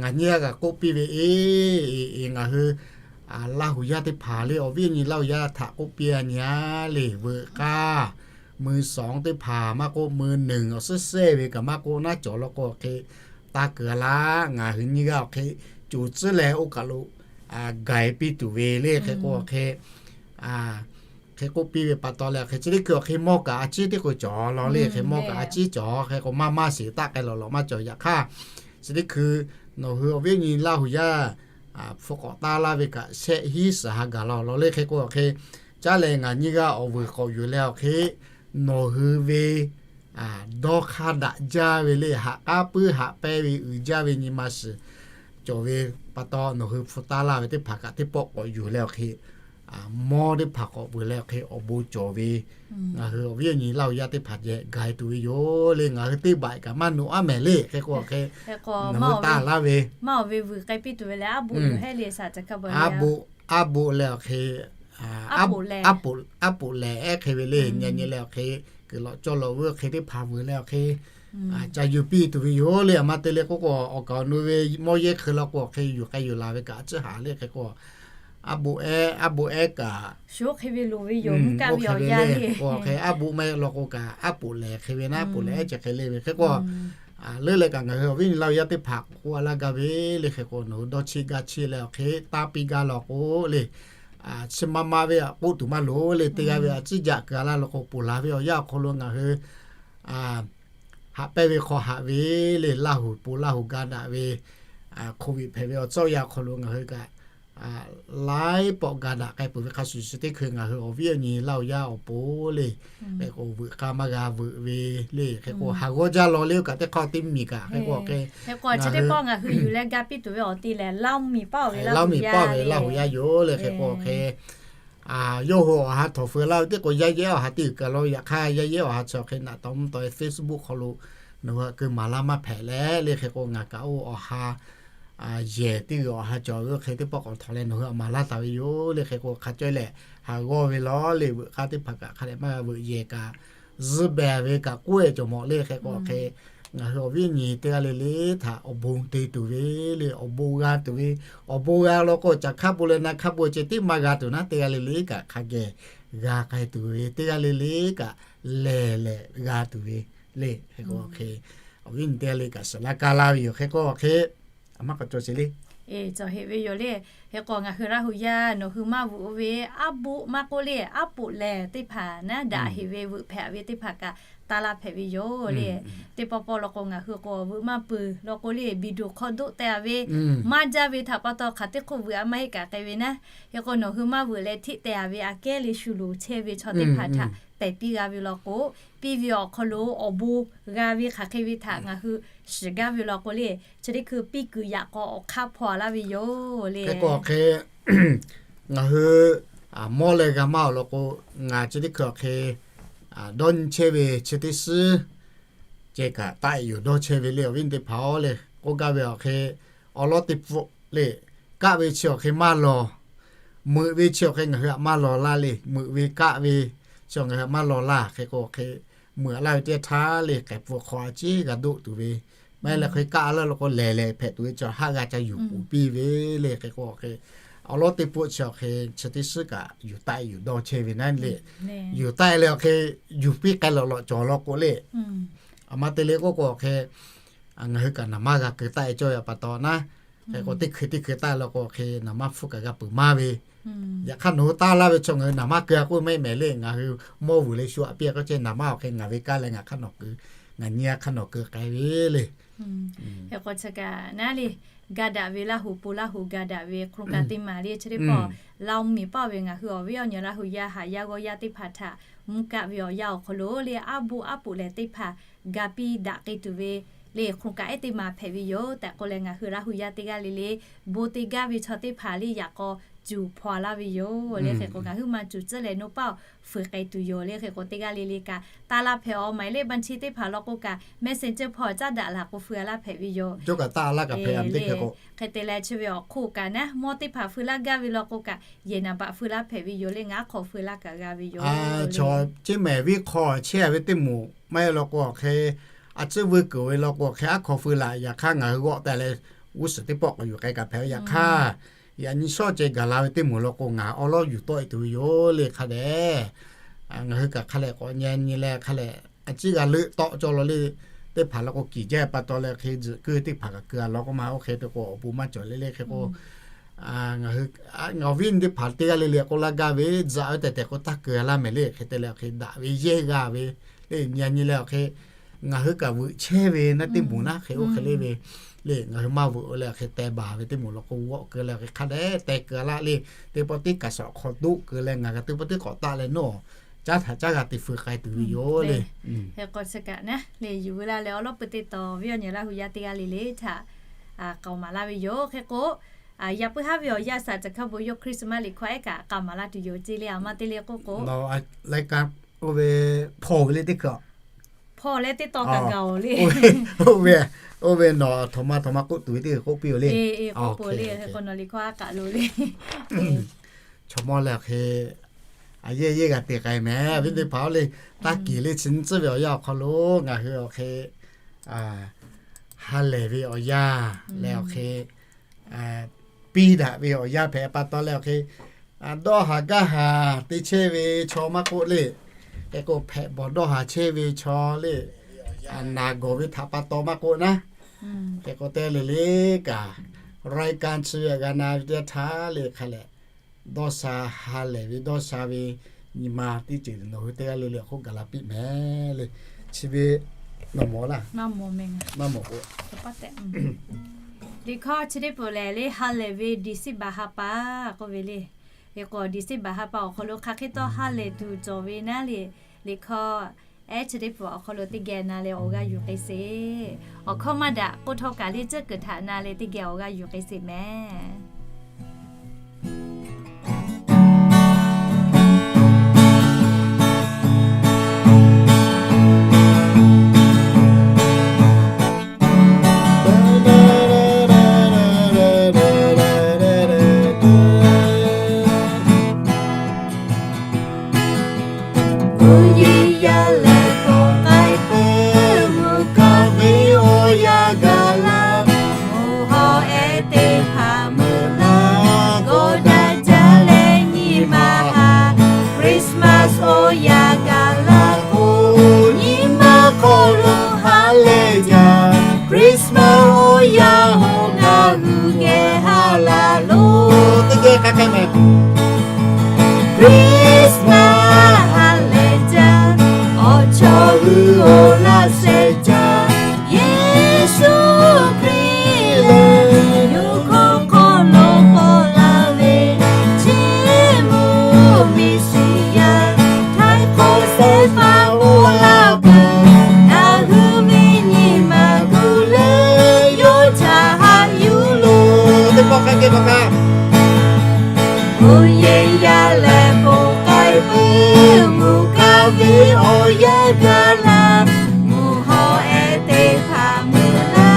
ngaˬ nyiˇ g'aˇ kaꞈ k'oˆ piˇ ve e, ngaˬ hui Laˇ huˍ yaˇ teˇ hpaˍ le awˬ viˉ awˬ nyi Laˇ huˍ yaˇ htaꞈ k'oˆ piˇ a nyi a le veuꞈ k'aˇ มือสอง teˇ hpaˍ maˇ k'oˆ มือหนึ่ง awˬ suhˉ sehˇ ve kaꞈ maˇ k'oˆ naˉ cawˬ law k'o awˬ hk'e taˇ kuiˬ a laˇ. Ngaˬ hui nyiˇ g'aˇ awˬ hk'e coˬ tcuhˉ leh oˇ kaˬ lo gaiˬ piˇ tuˬ ve le. Hk'e k'o awˬ hk'e hk'e k'oˆ piˇ ve pa taw leh awˬ hk'e chi teˇ hkui awˬ hk'e mawˇ kaꞈ a ciˉ teˇ k'o cawˬ law le. Hk'e mawˇ kaꞈ a ciˉ cawˬ hk'e k'o maˇ maˇ shiˍ taˆ k'ai lawˬ lawꞈ maˇ cawˬ. Yaꞈ hk'aˇ chi teˇ hkui nawˬ hui awˬ viˉ awˬ nyi Laˇ huˍ yaˇ hpu k'awꞈ taˇ laˇ ve kaꞈ shehˆ hinˉ suhˍ ha gaˬ law law le. Hk'e k'o awˬ hk'e caˉ leh ngaˬ nyiˇ g'aˇ awˬ vuiˬ k'awꞈ yuˬ leh awˬ hk'e nawˬ hui ve dawˇ hk'aˇ daꞈ jaˇ ve le haꞈ k'aˉ puiˉ haꞈ pehnˇ ve uiˍ jaˇ ve nyi ma shiˍ cawˬ ve pa taw nawˬ hui hpu taˇ laˇ ve teˇ hpaˍ kaꞈ teˇ pawˆ k'awꞈ yuˬ leh awˬ hk'e mawˇ teˇ hpaˍ k'awꞈ vuiˬ leh awˬ hk'e awˬ bon cawˬ ve ngaˬ hui awˬ viˉ awˬ nyi Laˇ huˍ yaˇ teˇ hpaˍ geh gaiˬ tuˬ ve yoˬ le. Ngaˬ hui teˇ baꞈ kaꞈ maˇ nuꞈ aˉ mehˍ le. Hk'e k'o awˬ hk'e nawˬ hui taˇ laˇ ve maˇ awˬ ve vuiˬ k'ai piˇ tuˬ ve leh aˉ boˆ yoˬ hehˉ le saˍ ca hk'a bon aˉ boˆ leh awˬ hk'e aˉ poꞈ lehˬ ehˉ hk'e ve le. Nyi nyi leh awˬ hk'e kuiˬ lawꞈ cawˇ lawꞈ ve awˬ hk'e teˇ hpaˍ vuiˬ leh awˬ hk'e ca yuˬ piˇ tuˬ ve yoˬ le. Aˬ ma te le k'oˆ k'o awˬ kaˍ awˬ nu ve mawˇ yehˇ hk'e law k'o awˬ hk'e yuˬ k'ai yuˬ laˬ ve kaꞈ a ciˉ haˍ le. Hk'e k'o aˉ boˆ ehˉ aˉ boˆ ehˉ kaꞈ oˇ hk'e ve loˍ ve yoˬ mvuhˇ kaˆ ve awˬ yanˇ le. Awˬ hk'e aˉ boˆ maˇ ehˉ law k'o kaꞈ aˉ poꞈ lehˬ hk'e ve naˉ poꞈ lehˬ ehˉ ceh hk'e le ve. Hk'e k'o leuˉ leh kaꞈ ngaˬ hui awˬ viˉ awˬ nyi Laˇ huˍ yaˇ teˇ hpaˍ k'oˆ a laˇ gaˇ ve le. Hk'e k'o nawˬ hui dawˇ cheˇ gaˇ cheˇ leh awˬ hk'e taˇ piˇ gaˇ law k'o le chi ma ma ve aꞈ k'oˆ tuˬ maˇ loˍ le. Teˇ g'aˇ ve a ciˉ jaꞈ kuiˬ a laˇ law k'o ponˬ laˬ ve awˬ yanˇ awˬ hk'aw lo ngaˬ hui haꞈ pehnˇ ve hk'aw haꞈ ve le Laˇ huˍ pon Laˇ huˍ ga daꞈ ve โควิด hpehꞈ ve awˬ tcuhˉ awˬ yanˇ awˬ hk'aw lo ngaˬ hui kaꞈ laiˉ pawˆ ga daꞈ k'ai peuˬ ve hk'a shuˍ shuˍ teˇ hkui ngaˬ hui awˬ viˉ awˬ nyi Laˇ huˍ yaˇ awˬ pon le hk'e k'o veuꞈ k'aˇ maˇ g'a veuꞈ ve le. Hk'e k'o haˍ g'awˇ jaˇ law le oˇ kaꞈ teˇ hk'aˇ teˇ miˬ kaꞈ hk'e k'o hk'e ngaˬ hui Laˇ huˍ paˆ ve Laˇ huˍ yaˇ yoˬ le. Hk'e k'o hk'e yawˇ hui awˬ ha htawnˍ feu laˇ ve teˇ k'o yaˇ yehˉ awˬ ha teˇ uiˍ kaꞈ law. Yaꞈ hk'aˇ yaˇ yehˉ awˬ ha chi awˬ hk'e naꞈ taw mvuhˇ taw e Facebook hk'aw lo nawˬ hui a keu maˍ laˇ maˇ hpehꞈ leh le. Hk'e k'o ngaˬ kaꞈ oˇ awˬ ha yehˬ teˇ g'uiˬ awˬ ha cawˬ ve oˇ hk'e teˇ pawˆ k'awꞈ htawnˍ leh nawˬ hui a maˍ laˇ taˍ ve yoˬ le. Hk'e k'o hk'a cawˇ leh haˍ g'awˇ ve law le veuꞈ k'aˇ teˇ hpaˍ kaꞈ hk'a dehꞈ maˇ g'a veuꞈ yehˬ kaꞈ zuhˆ behˬ ve kaꞈ k'oˆ e cawˬ mawˬ le. Hk'e k'o hk'e ngaˬ hui awˬ viˉ awˬ nyi teˇ g'aˇ le le htaꞈ awˬ bon te tuˬ ve le awˬ bon g'a tuˬ ve awˬ bon g'a law k'o caˬ hk'aˇ bon leh na hk'aˇ bon ceh tiˉ maˇ g'a tuˬ naˉ teˇ g'aˇ le le kaꞈ hk'a geh g'a k'ai tuˬ ve teˇ g'aˇ le le kaꞈ lehˬ lehˬ g'a tuˬ ve le. Hk'e k'o hk'e awˬ viˉ awˬ nyi teˇ g'aˇ le kaꞈ suhˍ laˇ kaˇ laˇ ve yoˬ. Hk'e k'o hk'e a maˇ k'awꞈ cawˬ sheˍ le. Cawˬ heꞈ ve yoˬ le. Hk'e k'o ngaˬ hui Laˇ hu yaˇ nawˬ hui maˇ vuꞈ ve aˉ boˆ maˇ k'oˆ le, aˉ poꞈ lehˬ teˇ hpaˍ naˉ daꞈ heꞈ ve veuꞈ hpehꞈ ve teˇ hpaˍ kaꞈ taˇ laˇ hpehꞈ ve yoˬ le. Teˇ pawˆ pawˆ law k'o ngaˬ hui k'o veuꞈ maˇ peuˬ law k'o le, video hk'aw doˆ teh a ve maˇ jaˇ ve htaꞈ pa taw hk'aˬ teˇ hk'oˆ veuꞈ a maˇ heˆ kaꞈ k'ai ve naˉ. Hk'e k'o nawˬ hui maˇ veuꞈ leh hteˆ teh a ve aꞈ kehˉ le shu loˍ chehˇ ve chaw teˇ hpaˍ htaꞈ tehˬ piˇ g'a ve law k'o, piˇ ve awˬ hk'aw lo awˬ bon g'a ve hk'aˬ hk'e ve htaꞈ ngaˬ hui shiˍ gaˇ ve law k'o le, chi teˇ hkui piˇ kuiˬ yaꞈ k'aw awˬ hk'aˇ hpaw a laˇ ve yoˬ le. Hk'e k'o hk'e ngaˬ hui mawˇ leh g'a maˇ awˬ lawn k'o, ngaˬ chi teˇ hkui awˬ hk'e dawˇ nyi chehˇ ve chi teˇ shiˉ ceh kaꞈ taˆ e yuˬ dawˇ chehˇ ve le awˬ viˉ teˇ hpaˍ-oˬ le. K'oˆ gaˇ ve awˬ hk'e awˬ lawn teˇ pawˆ le, kaˆ ve chi awˬ hk'e maˇ lawˬ, meuꞈ ve chi awˬ hk'e ngaˬ hui htaꞈ maˇ lawˬ laˇ le. Meuꞈ ve kaˆ ve chi awˬ ngaˬ hui htaꞈ maˇ lawˬ laˇ. Hk'e k'o hk'e meuꞈ laˇ ve teˇ htaˇ le k'ehˬ pfuh hk'aw a ciˉ g'a doˆ tuˬ ve, maˇ heˆ leh hk'e kaˆ laˇ law k'o lehˬ lehˬ hpehꞈ tuˬ ve chi haˆ g'a ca yuˬ puˍ piˇ ve le. Hk'e k'o hk'e awˬ lawn teˇ pawˆ chi awˬ hk'e chi teˇ shiˉ kaꞈ yuˬ taˆ e yuˬ dawˇ chehˇ ve naˉ le. Yuˬ taˆ e leh awˬ hk'e yuˬ piˇ k'ai lawꞈ lawꞈ cawˬ law k'o le, aˬ ma te le k'oˆ k'o hk'e ngaˬ hui kaꞈ naˍ manˇ g'a keu taˆ e cawˇ ve pa taw naˉ. Hk'e k'o teˇ hkui teˇ hkui taˆ e law k'o hk'e naˍ manˇ hpfuhˇ kaꞈ g'a peuˬ maˇ ve. Yaꞈ hk'aˇ nawˬ hui taˇ laˇ ve chaw ngaˬ hui naˍ manˇ keu a k'oˆ mehˆ mehˍ le. Ngaˬ hui mawˇ vuiˬ leh shu aꞈ piˇ a k'o ceh naˍ manˇ awˬ hk'e ngaˬ ve kaˇ leh ngaˬ hk'aˇ nawˬ keu, ngaˬ nyi a hk'aˇ nawˬ keu k'ai ve le. Hk'e k'o chi kaꞈ naˉ le, ga daꞈ ve Laˇ hu po Laˇ hu ga daꞈ ve โครงการ teˇ maˬ le chi teˇ pawˆ Laˇ hu miˬ paˆ ve ngaˬ hui awˬ viˉ awˬ nyi Laˇ hu yaˇ haꞈ yaˇ g'awˇ yaˇ teˇ hpaˍ htaꞈ mvuhˇ kaˆ ve awˬ yanˇ awˬ hk'aw lo le aˉ boˆ aˉ poꞈ lehˬ teˇ hpaˍ ga piˇ daꞈ k'ai tuˬ ve le โครงการ ehˉ teˇ maˬ hpehꞈ ve yoˬ tehꞈ k'oˆ leh ngaˬ hui Laˇ hu yaˇ teˇ g'aˇ le le bon te gaˇ ve chaw teˇ hpaˍ le yaꞈ k'aw cuˬ hpaw a laˇ ve yoˬ le. Hk'e k'o ngaˬ hui maˇ cuˬ tcuhˉ leh naw paˆ fuiˍ k'ai tuˬ yoˬ le. Hk'e k'o teˇ g'aˇ le le kaꞈ taˇ laˇ hpehꞈ awˬ maˬ le บัญชี teˇ hpaˍ law k'o kaꞈ messenger hpaw caˉ daꞈ laˬ k'o fuiˍ a laˇ hpehꞈ ve yoˬ. Hk'e te leh chi ve awˬ hk'oˆ kaꞈ naˉ mawˇ teˇ hpaˍ fuiˍ laˇ gaˇ ve law k'o kaꞈ yehˬ naˍ baꞈ fuiˍ laˇ hpehꞈ ve yoˬ le. Ngaˬ aˉ hk'aw fuiˍ laˇ kaꞈ g'a ve yoˬ. Chi ceˇ mehˍ viˉ hk'aw chehˇ ve teˇ moˍ maˇ heˆ law k'o awˬ hk'e a ciˉ vuiˇ kuiˬ ve law k'o awˬ hk'e aˉ hk'aw fuiˍ laꞈ. Yaꞈ hk'aˇ ngaˬ hui g'awˆ teh leh g'uˇ suhˍ teˇ pawˆ k'awꞈ yuˬ k'ai kaꞈ hpehꞈ ve. Yaꞈ hk'aˇ yaꞈ nyi shawˉ ceh gaˬ la ve teˇ moˍ law k'o ngaˬ awˉ lawˉ yuˬ tawˆ e tuˬ ve yoˬ le. Hk'a dehꞈ ngaˬ hui kaꞈ hk'a lehꞈ k'awꞈ nyi nyi leh hk'a lehꞈ a ciˉ g'a leuˆ tawˆ cawˇ law le. Teˇ hpaˍ law k'o kiˬ jaˇ pa taw leh hk'e tzuhꞈ kuiˬ teˇ hpaˍ kaꞈ keu a law k'o ma oˇ hk'e te k'o awˬ bon maˇ cawˬ le le. Hk'e k'o ngaˬ hui ngaˬ awˬ viˉ teˇ hpaˍ teˇ g'aˇ le le k'oˆ laˇ gaˇ ve, tzuhꞈ ve tehˬ tehˬ k'o taˇ keu a laˇ mehˍ le. Hk'e te leh awˬ hk'e daꞈ ve yehˇ g'a ve le nyi a nyi leh awˬ hk'e ngaˬ hui kaꞈ veuꞈ chehˇ ve naˉ teˇ moˍ naˉ hk'e oˇ hk'e le ve le ngaˬ hui maˇ veuꞈ leh awˬ hk'e teh baˬ ve teˇ moˍ law k'o g'awˆ keu leh awˬ hk'e hk'a dehꞈ teh keu a laˇ le. Teˇ pawˆ teˇ kaˬ shaꞈ hk'aw doˆ keu leh ngaˬ kaꞈ teˇ pawˆ teˇ k'awꞈ taˆ leh nawˬ caˉ htaꞈ caˉ g'a te fuiˍ k'ai tuˬ ve yoˬ le. Hk'e k'o chi kaꞈ naˉ le yuˬ veu laˇ leh awˉ lawˉ peu teˇ taw viˉ awˬ nyi Laˇ hu yaˇ teˇ g'aˇ le le htaꞈ k'aoˍ maˍ laˇ ve yoˬ. Hk'e k'o yaꞈ puiˉ haˉ ve awˬ yanˇ saˍ caˬ hkawˇ bon yawˇ Christmas liꞈ hkawˇ ehˉ kaꞈ k'aoˍ maˍ laˇ tuˬ yoˬ ce le. Aˬ ma te le k'oˆ k'o, hpaw ve le teˇ hkui hpaw leh teˇ taw kaꞈ gaˬ oˬ le. Oˇ ve nawˬ htaꞈ ma htaꞈ ma k'oˆ tuˬ ve teˇ hkui k'oˆ piˇ oˬ le. K'oˆ piˇ oˬ le. Hk'e k'o nawˬ liꞈ hkawˇ a kaꞈ lo le. Chaw mawˇ leh awˬ hk'e a yehˇ yehˇ g'a te k'ai mehˍ. Viˉ teˇ hpaˍ-oˬ le, taˇ kiˬ le chi nyi tcuhˉ ve awˬ yanˇ awˬ hk'aw lo ngaˬ hui awˬ hk'e ha lehˬ ve awˬ yanˇ leh awˬ hk'e piˇ daꞈ ve awˬ yanˇ hpehꞈ pa taw leh awˬ hk'e dawˇ haˍ gaˇ haˍ te chehˇ ve chaw maˇ k'oˆ le. Hk'e k'o hpehꞈ bawˬ dawˇ haˍ chehˇ ve chaw le naˬ gawˬ ve htaꞈ pa taw maˇ k'oˆ naˉ. Hk'e k'o teˇ le le kaꞈ รายการ chi ve g'a na ve teˇ htaˇ le hk'a lehꞈ dawˇ sha ha lehˬ ve dawˇ sha ve nyi ma teˇ ceuˬ nawˬ hui teˇ g'aˇ le le awˬ hk'oˆ gaˬ la piˇ mehˍ le. Chi ve nawˬ mawˬ laˇ, maˇ mawˬ k'o liꞈ hkawˇ chi teˇ pawˆ lehˬ le ha lehˬ ve December ha pa k'oˆ ve le. Hk'e k'o December ha pa awˬ hk'aw lo hk'aˬ hk'e tawˇ ha lehˬ tuˬ cawˬ ve naˉ le, liꞈ hkawˇ ehˉ chi teˇ pawˆ awˬ hk'aw lo teˇ geh na leh awˬ g'aˇ yuˬ k'ai sheˍ. Awˬ hkawˇ maˇ daꞈ k'oˆ htawˇ kaꞈ le tcuhˉ kuiˬ htaꞈ na leh teˇ geh awˬ g'aˇ yuˬ k'ai sheˍ mehˍ. Mvuhˇ yeˬ yaˇ lehˬ k'awꞈ k'ai peuˬ, mvuhˇ kaˆ ve awˬ yanˇ gaˬ laˇ. Mvuhˇ haw ehˉ teˇ hpaˍ meuꞈ laˇ, g'awˇ daꞈ jaˇ leh nyi ma haꞈ. Christmas awˬ yanˇ gaˬ laˇ k'o, nyi ma hk'aw lo ha lehˬ jaˇ. Christmas awˬ yanˇ hawˉ ngaˬ hui geh ha Teˇ geh hk'a hk'e mehˍ. Christmas ha lehˬ jaˇ, awˬ chawˇ hui awˬ laꞈ sheh jaˇ, Yeˍsuˆ Hkriꞈ lehˬ, yawˇ hk'aw hk'aw lo paw la ve, Chiˇ mvuh Meˍsiˍyaˆ, htaiˍ hk'awꞈ shehˍ hpaˇ paw la peuˬ, ngaˬ hui ve nyi ma gu leh, yawˇ htaꞈ haꞈ yuˬ loˬ. Teˇ pawˆ hk'a geh k'awꞈ kaꞈ Bon yehˬ yaˇ leh bon k'ai peuˬ, mvuhˇ kaˇ ve awˬ yanˇ gaˬ la, mvuhˇ hawˉ ehˉ teˇ hpaˍ meuꞈ la,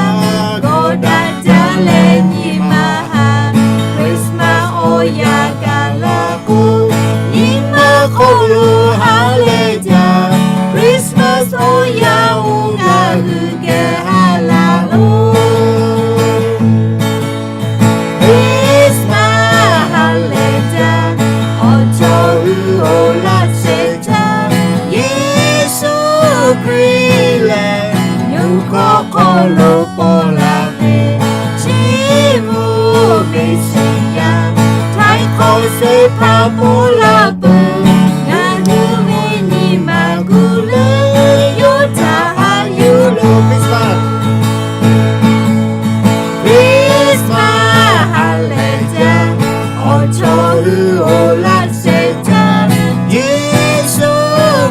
g'awˇ daꞈ jaˇ leh nyi ma haꞈ, Christmas awˬ yanˇ gaˬ la k'o, nyi ma hk'oˆ lo ha lehˬ jaˇ, Christmas awˬ yanˇ oˇ ngaˬ hui geh ha laˬ loˬ. Christmas ha lehˬ jaˇ, awˬ chawˇ hui awˬ laꞈ sheh jaˇ, Yeˍsuˆ Hkriꞈ lehˬ, yawˇ hk'aw hk'aw lo paw la ve, Chiˇ mvuh Meˍsiˍyaˆ, htaiˍ hk'awꞈ shehˍ hpaˇ paw la peuˬ, ngaˬ hui ve nyi ma gu leh, yawˇ htaꞈ haꞈ yuˬ loˬ. Christmas Christmas ha lehˬ jaˇ, awˬ chawˇ hui awˬ laꞈ sheh jaˇ, Yeˍsuˆ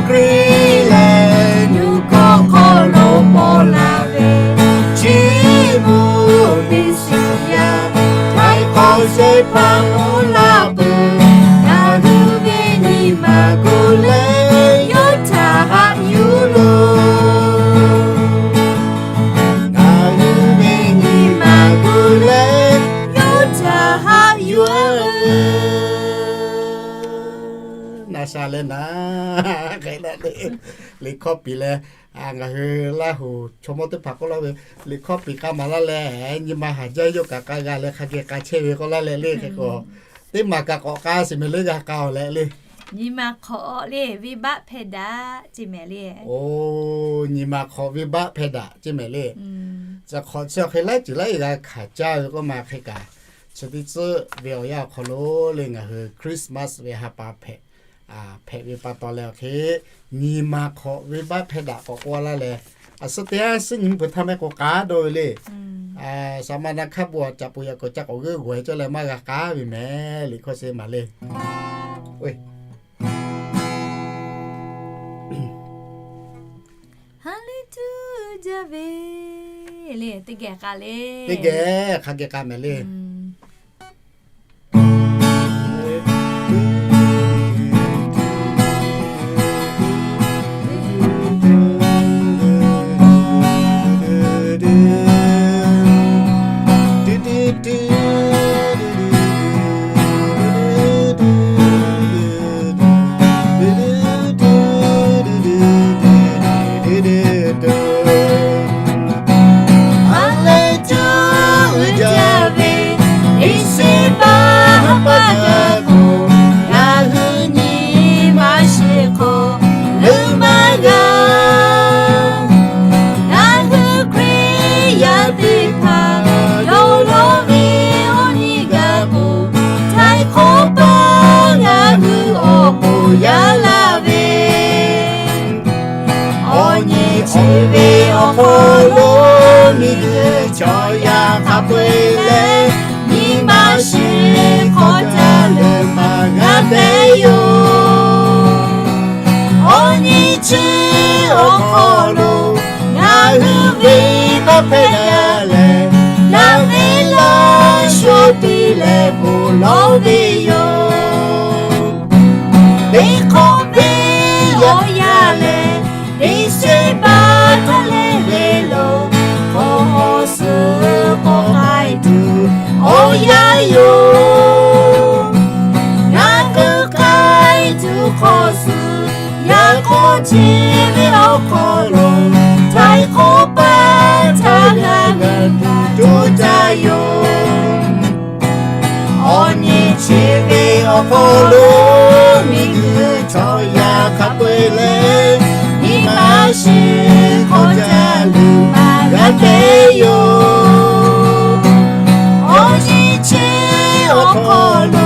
Hkriꞈ lehˬ, yawˇ hk'aw hk'aw lo paw la ve, Chiˇ mvuh Meˍsiˍyaˆ, htaiˍ hk'awꞈ shehˍ hpaˇ paw la peuˬ, ngaˬ hui ve nyi ma gu leh, yawˇ htaꞈ haꞈ yuˬ loˬ. Ngaˬ hui ve nyi ma gu leh, yawˇ htaꞈ haꞈ yuˬ-a ve. Naˍ sha leh naˍ hk'e daꞈ le, liꞈ hkawˇ piˍ leh, ngaˬ hui Laˇ huˍ chaw mawˇ teˇ hpaˍ k'oˆ laˇ ve, liꞈ hkawˇ piˍ k'a maˍ laˇ leh, nyi ma haˍ jaˇ yawˇ kaꞈ k'a g'a leh hk'a geh k'a chehˇ ve k'oˆ laˇ leh le hk'e k'o, teˇ maˬ kaꞈ k'awꞈ k'a shiˍ mehˍ le g'a k'a-oˬ leh le. Nyi ma hk'awꞈ le, venˇbaˆ hpehˇ daꞈ ceˇ mehˍ le. Oˬ, nyi ma hk'awꞈ venˇbaˆ hpehˇ daꞈ ceˇ mehˍ le. Chi hk'awꞈ chi awˬ hk'e laiˉ ceuˬ laiˉ g'a hkanˍ caˇ ve k'oˆ ma hk'e kaꞈ, chi teˇ tcuhˆ ve awˬ yanˇ awˬ hk'aw lo le ngaˬ hui Christmas ve ha pa hpehꞈ hpehꞈ ve pa taw leh awˬ hk'e, nyi ma hk'awꞈ venˇbaˆ hpehˇ daꞈ k'awꞈ k'oˆ laˇ leh, a suhˉ teˇ yanˇ suhˉ nyi mvuhˇ hpu htaˇ mehˆ k'o k'aˉ dawˇ ve le. Saˍ maˍ na hkaˇ bon awˬ caꞈ poˬ yaꞈ k'awꞈ ca k'awꞈ g'euˆ g'awˬ-e cawˇ leh maˇ g'a k'aˉ ve mehˍ liꞈ hkawˇ shehˍ maˍ le. Ha lehˬ tuˬ jaˇ ve le, teˇ geh k'a le. Teˇ geh hk'a geh k'a mehˍ le. Ha lehˬ tuˬ jaˇ ve, December ha pa g'a k'o, ngaˬ hui nyi ma shiˍ hk'aw leuˉ maˇ g'a. Ngaˬ hui Hkriꞈ yaˇ teˇ hpaˍ yawˇ lawˇ ve awˬ nyi g'a k'o, htaiˍ hk'awꞈ paˇ ngaˬ hui awˬ pon yaˇ laˇ ve awˬ nyi chi ve awˬ hk'aw lo miˬguiˬ chaw yaˇ hk'a peu-eˬ leh, nyi ma shiˍ hk'awꞈ ca leuˬ maˇ g'a te yoˬ. Awˬ nyi chi awˬ hk'aw lo ngaˬ hui venˇbaˆ hpehˇ daꞈ leh, laˇ ve laˇ sho piˇ leh bon lawˬ ve yoˬ. Teˇ hk'awꞈ ve awˬ yanˇ lehˬ, December htaˇ leh ve lo, hk'awꞈ awˬ suhˍ k'awꞈ k'ai tuˬ awˬ yanˇ yoˬ. Ngaˬ hui k'ai tuˬ hk'awꞈ suhˍ yaꞈ k'aw chi ve awˬ hk'aw lo, htaiˍ hk'awꞈ paˇ htaˇ g'a gaˬ tuˬ caˇ yoˬ. Awˬ nyi chi ve awˬ hk'aw lo miˬguiˬ chaw yaˇ hk'a peu-eˬ leh, nyi ma shiˍ hk'awꞈ ca leuˬ maˇ g'a te yoˬ. Awˬ nyi chi awˬ hk'aw lo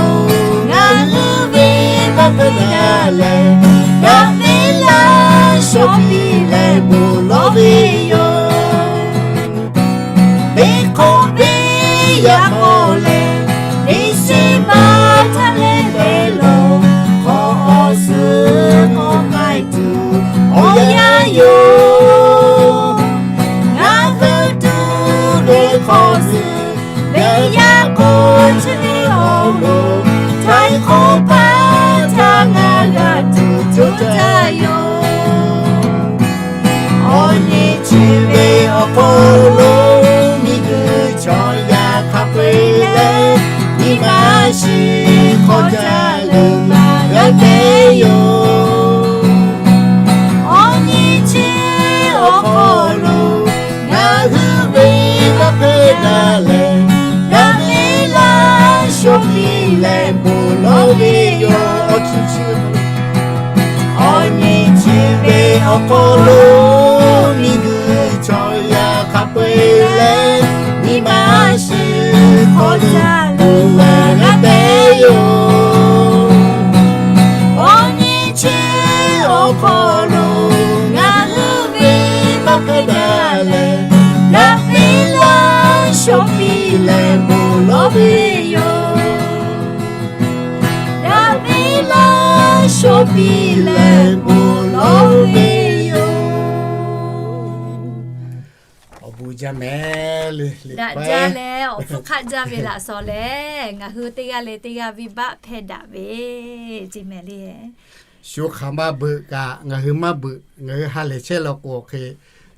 Ve awˬ hk'aw lo miˬguiˬ chaw yaˇ hk'a peu-eˬ leh, nyi ma shiˍ hk'aw jaˇ leh maˇ g'a te yoˬ. Awˬ nyi chi awˬ hk'aw lo ngaˬ hui ve maˇ hpehꞈ daꞈ leh, daꞈ ve laˇ shawˍ piˇ leh bon lawˬ ve yoˬ. Awˬ nyi chi ve awˬ hk'aw lo miˬguiˬ chaw yaˇ hk'a peu-eˬ leh, nyi ma shiˍ hk'aw jaˇ leh maˇ g'a te yoˬ. Awˬ nyi chi awˬ hk'aw lo ngaˬ hui ve maˇ hpehꞈ daꞈ leh, daꞈ ve laˇ shawˍ piˇ leh bon lawˬ ve yoˬ. Daꞈ ve laˇ shawˍ piˇ leh bon lawˬ ve yoˬ. Awˬ bon jaˇ mehˍ le, daꞈ jaˇ leh awˬ hpfuhˇ hk'aˆ jaˇ ve laꞈ shawˍ lehˬ, ngaˬ hui teˇ g'aˇ leh teˇ g'aˇ venˇbaˆ hpehˇ daꞈ ve ceˇ mehˍ le. Shu hk'aˬ maˇ beuꞈ kaꞈ ngaˬ hui maˇ beuꞈ, ngaˬ hui ha lehˬ chehˇ law k'o hk'e,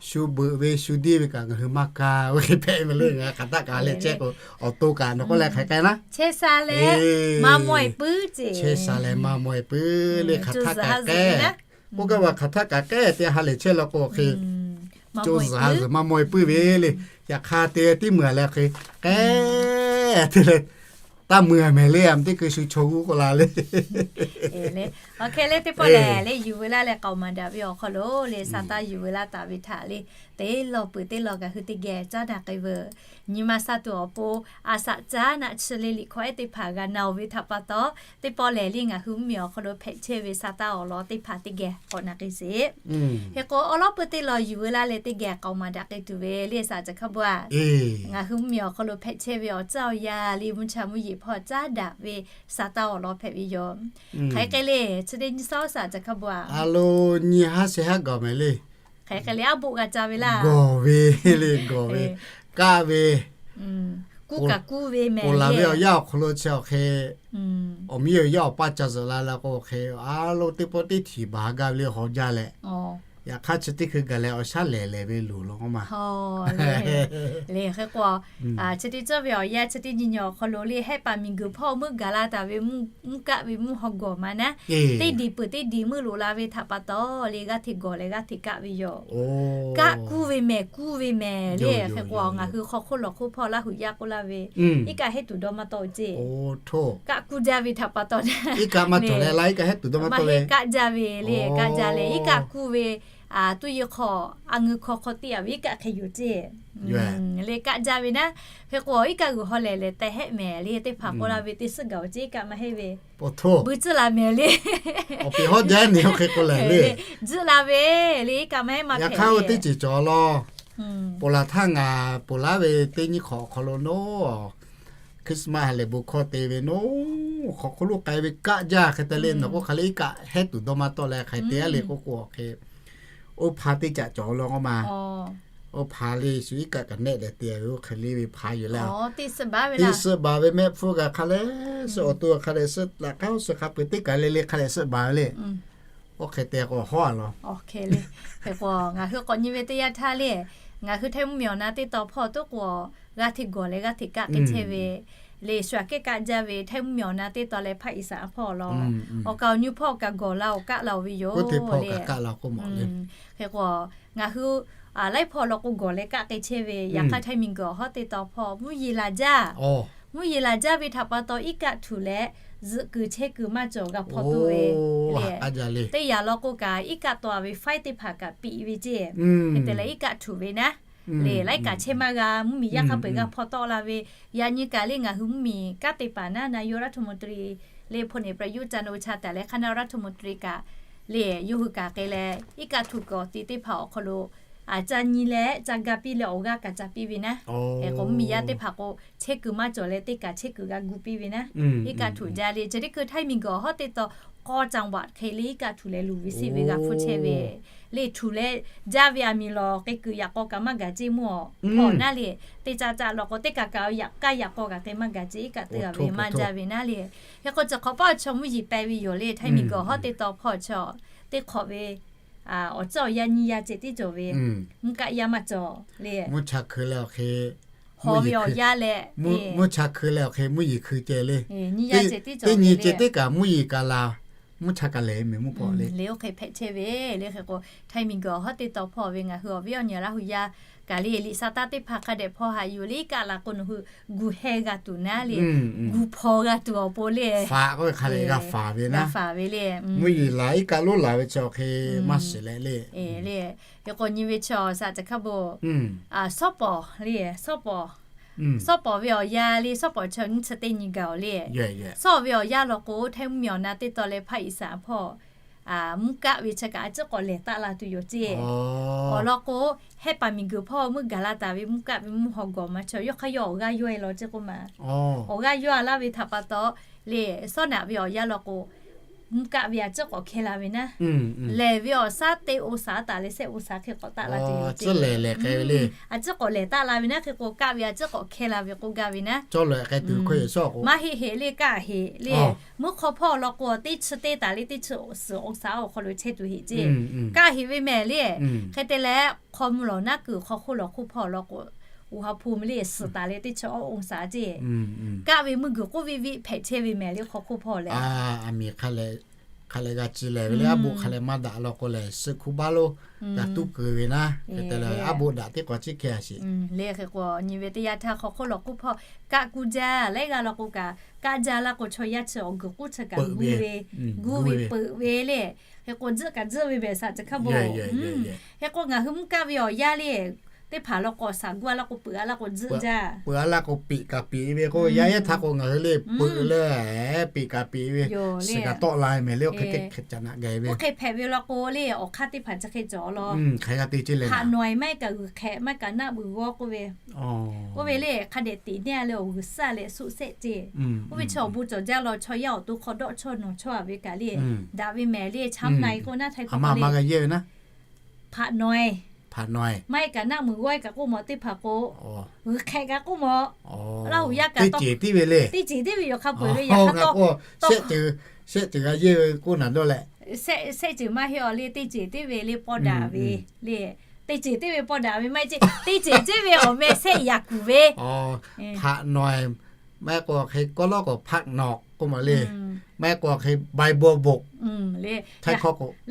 shu beuꞈ ve shu diˇ ve kaꞈ ngaˬ hui maˇ kaˇ ve hk'e hpehꞈ ve le. Ngaˬ hk'aˬ htaˆ kaꞈ ha lehˬ chehˇ k'o, awˬ to kaꞈ nawˬ k'oˆ leh hk'aˬ hk'e naˉ, chehˇ sha leh maˇ mawˇ-e puiˉ ceˇ. Chehˇ sha leh maˇ mawˇ-e puiˉ le, hk'aˬ htaˆ kaꞈ k'ehˉ. Oˇ kaˇ ve hk'aˬ htaˆ kaꞈ k'ehˉ te ha lehˬ chehˇ law k'o hk'e, co zuhˬ ha zuhˬ maˇ mawˇ-e puiˉ ve le. Yaꞈ hk'aˇ te tiˉ meuˬ leh hk'e, k'ehˉ te leh taˇ meuˬ mehˍ le. Aˬ teˇ hkui shu chaw g'uˇ k'oˆ la le. Awˬ hk'e le teˇ pawˆ lehˬ le, yuˬ veu laˇ leh k'aoˍ maˍ daꞈ ve awˬ hk'aw lo le, sa taˇ yuˬ veu laˇ taˍ ve htaꞈ le, teˇ lawˬ peuˬ teˇ lawˬ ngaˬ hui teˇ geh caˉ daꞈ k'ai veuˬ. Nyi ma sha tuˬ awˬ pon a shaꞈ caˉ naˆ chi le liꞈ hkawˇ ehˉ teˇ hpaˍ g'a na-oˬ ve htaꞈ pa taw, teˇ pawˆ lehˬ le ngaˬ hui mvuhˇmiˬ awˬ hk'aw lo hpehꞈ chehˇ ve sa taˇ awˬ lawn teˇ hpaˍ teˇ geh k'awꞈ na k'ai sheˍ. Hk'e k'o, awˉ lawˉ peuˬ teˇ lawˬ yuˬ veu laˇ leh teˇ geh k'aoˍ maˍ daꞈ k'ai tuˬ ve le, saˍ caˬ hkaˇ bvuhꞈ-a. Ngaˬ hui mvuhˇmiˬ awˬ hk'aw lo hpehꞈ chehˇ ve awˬ caˇ awˬ yaˇ le, mvuhˇ cha mvuhˇ yeˬ hpawˇ caˉ daꞈ ve sa taˇ awˬ lawn hpehꞈ ve yoˬ. Hk'aˬ hk'e le, chi teˇ nyi saˉ saˍ caˬ hkaˇ bvuhꞈ-a. A lo, nyi haˉ sheh haˉ gawˬ mehˍ le. Hk'aˬ hk'e le, aˉ boˆ g'a ca ve laˇ. Gawˬ ve le, gawˬ ve, kaˆ ve, kuˇ kaꞈ kuˇ ve mehˍ. Ponˬ laˬ ve awˬ yanˇ awˬ hk'aw lo chi awˬ hk'e, awˬ miˇ awˬ yaˇ awˬ paˇ ca zuhꞈ la leh k'o hk'e, a lo teˇ pawˆ teˇ htiˍ baˬ gaˇ ve le, haw jaˇ leh. Yaꞈ hk'aˇ chi teˇ hkui gaˬ leh awˬ shaˉ lehˍ lehˍ ve loˬ law k'oˆ ma. Le hk'e k'o, chi teˇ cawˇ ve awˬ yanˇ chi teˇ nyi nyi awˬ hk'aw lo le, hehˆ paˍ miˬguiˬ hpawˇ meuˇ gaˬ la taˍ ve mvuhˇ kaˆ ve mvuhˇ haw gawˬ ma naˉ, teˇ diˬ peuˬ teˇ diˬ meuˇ loꞈ la ve htaꞈ pa taw le, g'aˇ hteꞈ gawˬ leh g'aˇ hteꞈ kaˆ ve yoˬ. Kaˆ kuˇ ve mehˍ, kuˇ ve mehˍ le. Hk'e k'o, ngaˬ hui hk'aw hk'oˆ lawˬ hk'oˆ hpawˇ Laˇ huˍ yaˇ k'oˆ laˇ ve, iˉ kaˆ hehˉ tuˬ dawˇ maˇ tawˆ ceˇ. Kaˆ kuˇ jaˇ ve htaꞈ pa taw, iˉ kaˆ maˇ cawˬ leh la, iˉ kaˆ hehˉ tuˬ dawˇ maˇ tawˆ ve, kaˆ jaˇ ve le. Kaˆ jaˇ leh iˉ kaˆ kuˇ ve, tuˇ yeˬ hk'awꞈ a ngeu hkawˇ hk'aw teˇ yaꞈ ve iˉ kaˆ hk'e yoˬ ceˇ le. Kaˆ jaˇ ve naˉ, hk'e k'o iˉ kaˆ g'uiˬ haw lehˬ leh te hehˆ mehˍ le. Teˇ hpaˍ k'oˆ la ve teˇ suhˉ gaˬ ceˇ, iˉ kaˆ maˇ heˆ ve, bui tcuhˉ la mehˍ le. Awˬ peˍ hawˉ jaˇ ni hk'e k'o lehˬ le, tcuhˉ la ve le, iˉ kaˆ maˇ heˆ maˇ hpehꞈ ve teˇ ceuˬ cawˬ law. Ponˬ laˬ htaˇ ngaˬ ponˬ laˇ ve teˇ nyiˇ hk'awꞈ awˬ hk'aw lo naˉ, Christmas ha lehˬ bon hkawˇ te ve naˉ, hk'aw hk'oˆ lo k'ai ve kaˆ jaˇ hk'e te le. Nawˬ k'oˆ hk'a le iˉ kaˆ hehˉ tuˬ dawˇ maˇ tawˆ leh hk'aˬ hk'e te-a le k'oˆ k'o hk'e, oˇ hpa teˇ caꞈ cawˬ law k'oˆ ma. Oˇ hpa le shu iˉ kaˆ kaꞈ nehˆ leh te ve oˇ hk'e le ve hpa yoˬ le. Teˇ suhˉ baˬ ve mehˆ hpfuhˇ kaꞈ hk'a lehˬ suhˉ, awˬ to hk'a lehˬ suhˉ, laꞈ k'aˉ suhˉ hk'a peu-eˬ teˇ kaˬ le le hk'a lehˬ suhˉ baˬ ve le. Oˇ hk'e te k'o hawˉ-a law. Hk'e k'o, ngaˬ hui k'awꞈ nyi ve teˇ yanˇ htaˇ le, ngaˬ hui Htaiˇ mvuhˇmiˬ awˬ na teˇ tawn hpawˇ toˉ k'o, g'aˇ hteꞈ gawˬ leh g'aˇ hteꞈ kaˆ k'ai chehˇ ve le. Shu aꞈ kehˉ kaˆ jaˇ ve Htaiˇ mvuhˇmiˬ awˬ na teˇ tawn leh hpaˇ iˍ saˍ hpawˇ law, awˬ kaˍ awˬ nyu hpawˇ kaꞈ gawˬ la awˬ kaˆ la-oˬ ve yoˬ le. Hk'e k'o, ngaˬ hui laiˉ hpawˇ law k'o gawˬ leh kaˆ k'ai chehˇ ve. Yaꞈ hk'aˇ Htaiˇ miˬguiˬ awˬ hawˉ teˇ tawn hpawˇ mvuhˇ yeˬ laˬ jaˇ. Mvuhˇ yeˬ laˬ jaˇ ve htaꞈ pa taw iˉ kaˆ htuꞈ leh zuhꞈ kuiˬ chehˇ kuiˬ maˇ cawˬ g'a hpawˇ toˆ ve le. Teˇ yanˇ law k'o kaꞈ iˉ kaˆ taw-a ve faiˉ teˇ hpaˍ kaꞈ piˇ ve ceˇ. Hk'e te leh iˉ kaˆ htuꞈ ve naˉ le, laiˉ kaꞈ chehˇ maˇ g'a, mvuhˇmiˬ yaˇ hk'a peu-eˬ g'a hpawˇ tawˆ la ve. Yaꞈ nyi kaꞈ le ngaˬ hui mvuhˇmiˬ kanˉ te paˍ naˉ นายกรัฐมนตรี le พลเอกประยุทธ์ จันทร์โอชา tehꞈ leh คณะรัฐมนตรี kaꞈ le yawˇ hui kaꞈ k'ai leh iˉ kaˆ htuꞈ kuiˬ awˬ ti teˇ hpaˍ awˬ hk'aw lo ca nyi leh ca ga piˇ leh awˬ g'aˇ kaꞈ ca piˇ ve naˉ. Hk'e k'o mvuhˇmiˬ yaˇ teˇ hpaˍ k'o chehˇ kuiˬ maˇ cawˬ leh teˇ kaˬ chehˇ kuiˬ g'a gu piˇ ve naˉ. Iˉ kaˆ htuꞈ jaˇ le. Chi teˇ hkui Htaiˇ miˬguiˬ awˬ hawˉ teˇ tawn k'awˇ caˍ vaꞈ hk'e le iˉ kaˆ htuꞈ leh luˬ ve siˆ ve g'a hpfuhˇ chehˇ ve le. Htuꞈ leh jaˇ ve aˬ miˍ lawˬ k'e kuiˬ yaꞈ k'aw kaꞈ maˇ gaˬ ceˇ mawˇ. Hpawˇ naˉ le, teˇ caˆ caˆ law k'o teˇ kaˬ kaꞈ yaꞈ k'aˇ yaꞈ k'aw kaꞈ k'e maˇ gaˬ ceˇ, iˉ kaˆ te-a ve maˇ jaˇ ve naˉ le. Hk'e k'o chi hk'awꞈ paˆ chaw mvuhˇ yeˬ pehˇ ve yoˬ le. Htaiˇ miˬguiˬ awˬ hawˉ teˇ tawn hpawˇ chaw teˇ hk'awꞈ ve awˬ tcuhˉ awˬ yanˇ nyiˇ yanˇ ceh tiˉ cawˬ ve. Mvuhˇ kaˆ yaˇ maˇ cawˬ le. Hawˬ ve awˬ yanˇ leh, mvuhˇ chaˇ hkui leh awˬ hk'e mvuhˇ yeˬ hkui ceh le. Nyiˇ yanˇ ceh tiˉ cawˬ ve le. Teˇ nyi ceh teˇ kaꞈ mvuhˇ yeˬ kaꞈ la, mvuhˇ chaˇ kaꞈ lehˬ mehˍ mvuhˇ paw le. Le oˇ hk'e hpehꞈ chehˇ ve le. Hk'e k'o, Htaiˇ miˬguiˬ awˬ hawˉ teˇ tawn hpawˇ ve ngaˬ hui awˬ viˉ awˬ nyi Laˇ hu yaˇ kaꞈ le, liꞈ sa taˇ teˇ hpaˍ hk'a dehꞈ hpawˇ haꞈ yuˬ le. Iˉ kaˆ la k'o nawˬ hui gu heh g'a tuˬ naˉ le, gu hpaw g'a tuˬ awˬ pon le. G'a faˍ ve le. Mvuhˇ yeˬ laˬ iˉ kaˆ lonˉ laˬ ve chi awˬ hk'e maˇ shiˍ leh le. Hk'e k'o nyi ve chi awˬ shaꞈ teꞈ hk'a bon, shawˉ pawˍ le, shawˉ pawˍ ve awˬ yanˇ le, shawˉ pawˍ chi nyiˇ chi teˇ nyi gaˬ awˬ le. Shawˉ ve awˬ yanˇ law k'o, Htaiˇ mvuhˇ miˬ awˬ na teˇ tawn leh hpaˇ iˍ saˍ hpawˇ mvuhˇ kaˆ ve chi kaꞈ a ciˉ k'awꞈ lehˬ taˆ la tuˬ yoˬ ceˇ. Awˬ lawn k'o, Hehˉ paˍ miˬguiˬ hpawˇ meuˇ gaˬ la taˍ ve mvuhˇ kaˆ ve mvuhˇ haw gawˬ ma chaw yawˇ hk'aˇ yawˇ awˬ g'aˇ yawˇ e law ceˇ k'oˆ ma. Awˬ g'aˇ yawˇ a laˇ ve htaꞈ pa taw le, shawˉ naꞈ ve awˬ yanˇ law k'o, mvuhˇ kaˆ ve a ciˉ k'awꞈ hkeh la ve naˉ. Lehˬ ve awˬ shaˉ teˇ องศา taˍ leh shehˆ องศา hk'e k'awꞈ taˆ la tuˬ yoˬ ceˇ. A ciˉ k'awꞈ lehˬ taˍ la ve naˉ hk'e k'o, kaˆ ve a ciˉ k'awꞈ hkeh la ve k'oˆ gaˇ ve naˉ. Maˇ heˆ heˆ le, kaˆ heˆ le. Mvuhˇ hk'aw hpawˇ law k'o, teˇ chi teˇ taˍ le teˇ chi suhˍ องศา awˬ hk'aw lo chehˇ tuˬ heˆ ceˇ. Kaˆ heˆ ve mehˍ le. Hk'e te leh, hk'aw mvuh lawˬ naˉ kuiˬ hk'aw hk'oˆ lawˬ hk'oˆ hpawˇ law k'o, uˬ ha hpu meh le suhˍ taˍ leh teˇ chi awˇ องศา ceˇ. Kaˆ ve meuˇ guiˬ k'oˆ viˆ viˆ hpehꞈ chehˇ ve mehˍ le hk'aw hk'oˆ hpawˇ leh. Aˬ miˍ hk'a leh g'a ci lehˬ ve le, aˉ boˆ hk'a leh maˇ daꞈ law k'o lehˬ, suh hkuˇ baˆ lo g'a tuˉ keu ve naˉ. Hk'e te leh aˉ boˆ daꞈ teˇ k'awꞈ ciˉ hkeh a sheˍ. Le hk'e k'o, nyi ve teˇ yanˇ htaˇ hk'aw hk'oˆ lawˬ hk'oˆ hpawˇ kaˆ kuˇ jaˇ leh g'a law k'o kaꞈ, kaˆ jaˇ laˇ k'o chaw yaˇ chi awˬ guiˬ k'oˆ chi kaꞈ gu ve, gu ve peuˬ ve le. Hk'e k'o, tzuhˆ kaꞈ tzuhˆ ve behˬ shaˍ chi hk'a bon. Hk'e k'o, ngaˬ hui mvuhˇ kaˆ ve awˬ yanˇ le, teˇ hpaˍ law k'o shaˍ gu a laˇ k'o peuˬ a laˇ k'o tzuhˆ jaˇ. Peuˬ a laˇ k'o peꞈ kaꞈ peꞈ ve k'o, yaˇ ehˉ htaˇ k'o ngaˬ hui le peuˬ leh peꞈ kaꞈ peꞈ ve, suhˍ kaꞈ tawˆ la mehˍ le. Oˇ hk'e hpehꞈ ve law k'o le, awˬ hk'aˇ teˇ hpaˍ chi hk'e cawˬ law. Hpaꞈ nawˬ e maˇ heˆ kaꞈ g'uiˬ hk'ehꞈ maˇ heˆ kaꞈ naˆ meuꞈ g'awˇ k'oˆ ve, oˇ ve le hk'a dehꞈ teꞈ neˇ a leh awˬ g'uiˬ suhˉ leh suhˆ sehˆ ceˇ. Oˇ ve chi awˬ bon cawˬ jaˇ law, chaw yaˇ awˬ to hk'aw dawˆ chawˇ nawˬ chawˇ a ve kaꞈ le, daꞈ ve mehˍ le. Chaw na e k'o naˉ Htaiˇ hpaˍ nawˬ e maˇ heˆ kaꞈ naˆ meuꞈ g'awˇ e kaꞈ k'oˆ mawˬ teˇ hpaˍ k'o, g'uiˬ hk'ehꞈ kaꞈ k'oˆ mawˬ. Laˇ hu yaˇ kaꞈ teˇ ceuˬ tiˉ ve le. Teˇ ceuˬ tiˉ ve yoˬ hk'a peu ve yaꞈ hk'aˇ tawˇ, sehˆ ceuˬ g'a yehˇ ve k'oˆ naˬ dawˇ leh, sehˆ ceuˬ maˇ heˆ awˬ le, teˇ ceuˬ tiˉ ve le pawˇ daꞈ ve le. Teˇ ceuˬ tiˉ ve pawˇ daꞈ ve maˇ heˆ ceˇ, teˇ ceuˬ tiˉ ve awˬ meh sehˆ yaꞈ kuˬ ve. Hpaꞈ nawˬ e maˇ heˆ k'o hk'e kawˇ lawˉ k'o hpaꞈ nawˬ k'oˆ mawˬ le. Maˇ heˆ k'o hk'e Bible book le.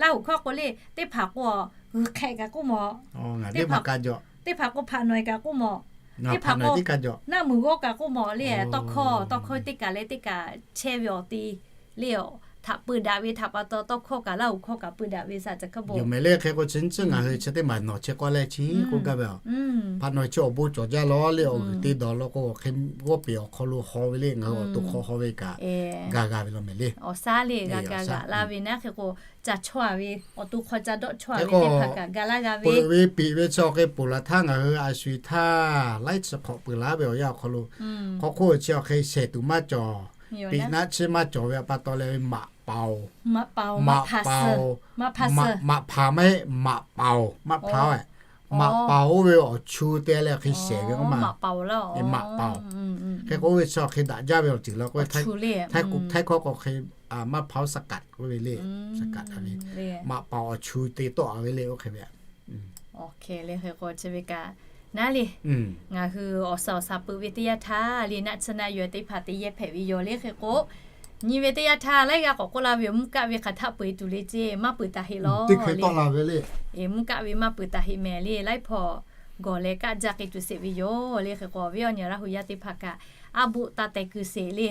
Laˇ hu hkawˇ k'o le, teˇ hpaˍ k'o g'uiˬ hk'ehꞈ kaꞈ k'oˆ mawˬ. Teˇ hpaˍ k'o hpaꞈ nawˬ e kaꞈ k'oˆ mawˬ. Teˇ hpaˍ k'o naˆ meuꞈ g'awˇ kaꞈ k'oˆ mawˬ le. Tawˇ hkawˇ, tawˇ hkawˇ teˇ kaꞈ leh teˇ kaꞈ chehˇ ve awˬ te le, aˬ htaꞈ peu daꞈ ve htaꞈ pa taw tawˇ hkawˇ kaꞈ laˇ hu hkawˇ kaꞈ peu daꞈ ve shaˍ ceuˬ hk'a bon. Yoˬ mehˍ le. Hk'e k'o chi nyiˇ ceuˬ ngaˬ hui chi teˇ maˬ nawˬ chi k'awꞈ leh chi k'oˆ gaˇ ve, hpaꞈ nawˬ chi awˬ bon cawˬ jaˇ law le, awˬ g'uiˬ te dawˬ law k'o hk'e g'awˇ peˬ awˬ hk'aw lo haw ve le, ngaˬ hui awˬ to hk'aw haw ve kaꞈ ga g'a ve law mehˍ le. Awˬ shaˉ le g'a ga g'aꞈ la ve naˉ hk'e k'o, ca chawˇ a ve, awˬ to hk'aw ca dawˆ chawˇ a ve teˇ hpaˍ kaꞈ ga laˇ g'a ve. Peuˬ ve peꞈ ve chi awˬ hk'e ponˬ laˬ htaˇ ngaˬ hui a shu htaˇ laiˉ chi hk'awꞈ peuˬ laˬ ve awˬ yanˇ awˬ hk'aw lo, hk'aw hk'oˆ chi awˬ hk'e shehˍ tuˬ maˇ cawˬ, peꞈ naˆ chi maˇ cawˬ ve pa taw leh maꞈ paoˬ, maꞈ paoˬ, maꞈ hpaˍ maˇ heˆ, maꞈ paoˬ, maꞈ hpaˍ, maꞈ paoˬ oˇ ve awˬ chu te leh awˬ hk'e shehˍ ve k'o maˇ, maꞈ paoˬ. Hk'e k'o oˇ ve chi awˬ hk'e daꞈ jaˇ ve awˬ ceuˬ law k'o, Htaiˇ hkawˇ k'o hk'e maˇ hpaoˬ สกัด k'oˆ ve le, สกัด a ve, maꞈ paoˬ awˬ chu te tawˆ a ve le oˇ hk'e ve. Oˇ hk'e le hk'e k'o chi ve kaꞈ naˉ le, ngaˬ hui awˬ shaˍ awˬ shaˍ peuˬ ve teˇ yanˇ htaˇ le naˆ tsuhˇ naˆ yaw teˇ hpaˍ te yehˇ hpehꞈ ve yoˬ le. Hk'e k'o nyi ve teˇ yanˇ htaˇ laiˉ g'aˇ k'awꞈ k'oˆ laˇ ve yoˬ, mvuhˇ kaˆ ve hk'aˬ htaˆ peu e tuˬ le ceˇ, maˇ peu taˍ heˆ law. Mvuhˇ kaˆ ve maˇ peu taˍ heˆ mehˍ le, laiˉ hpaw gawˬ leh kaˆ jaˇ k'ai tuˬ sheˍ ve yoˬ le. Hk'e k'o awˬ viˉ awˬ nyi laˇ hu yaˇ teˇ hpaˍ kaꞈ aˉ boˆ taˇ teh keu sheˍ le.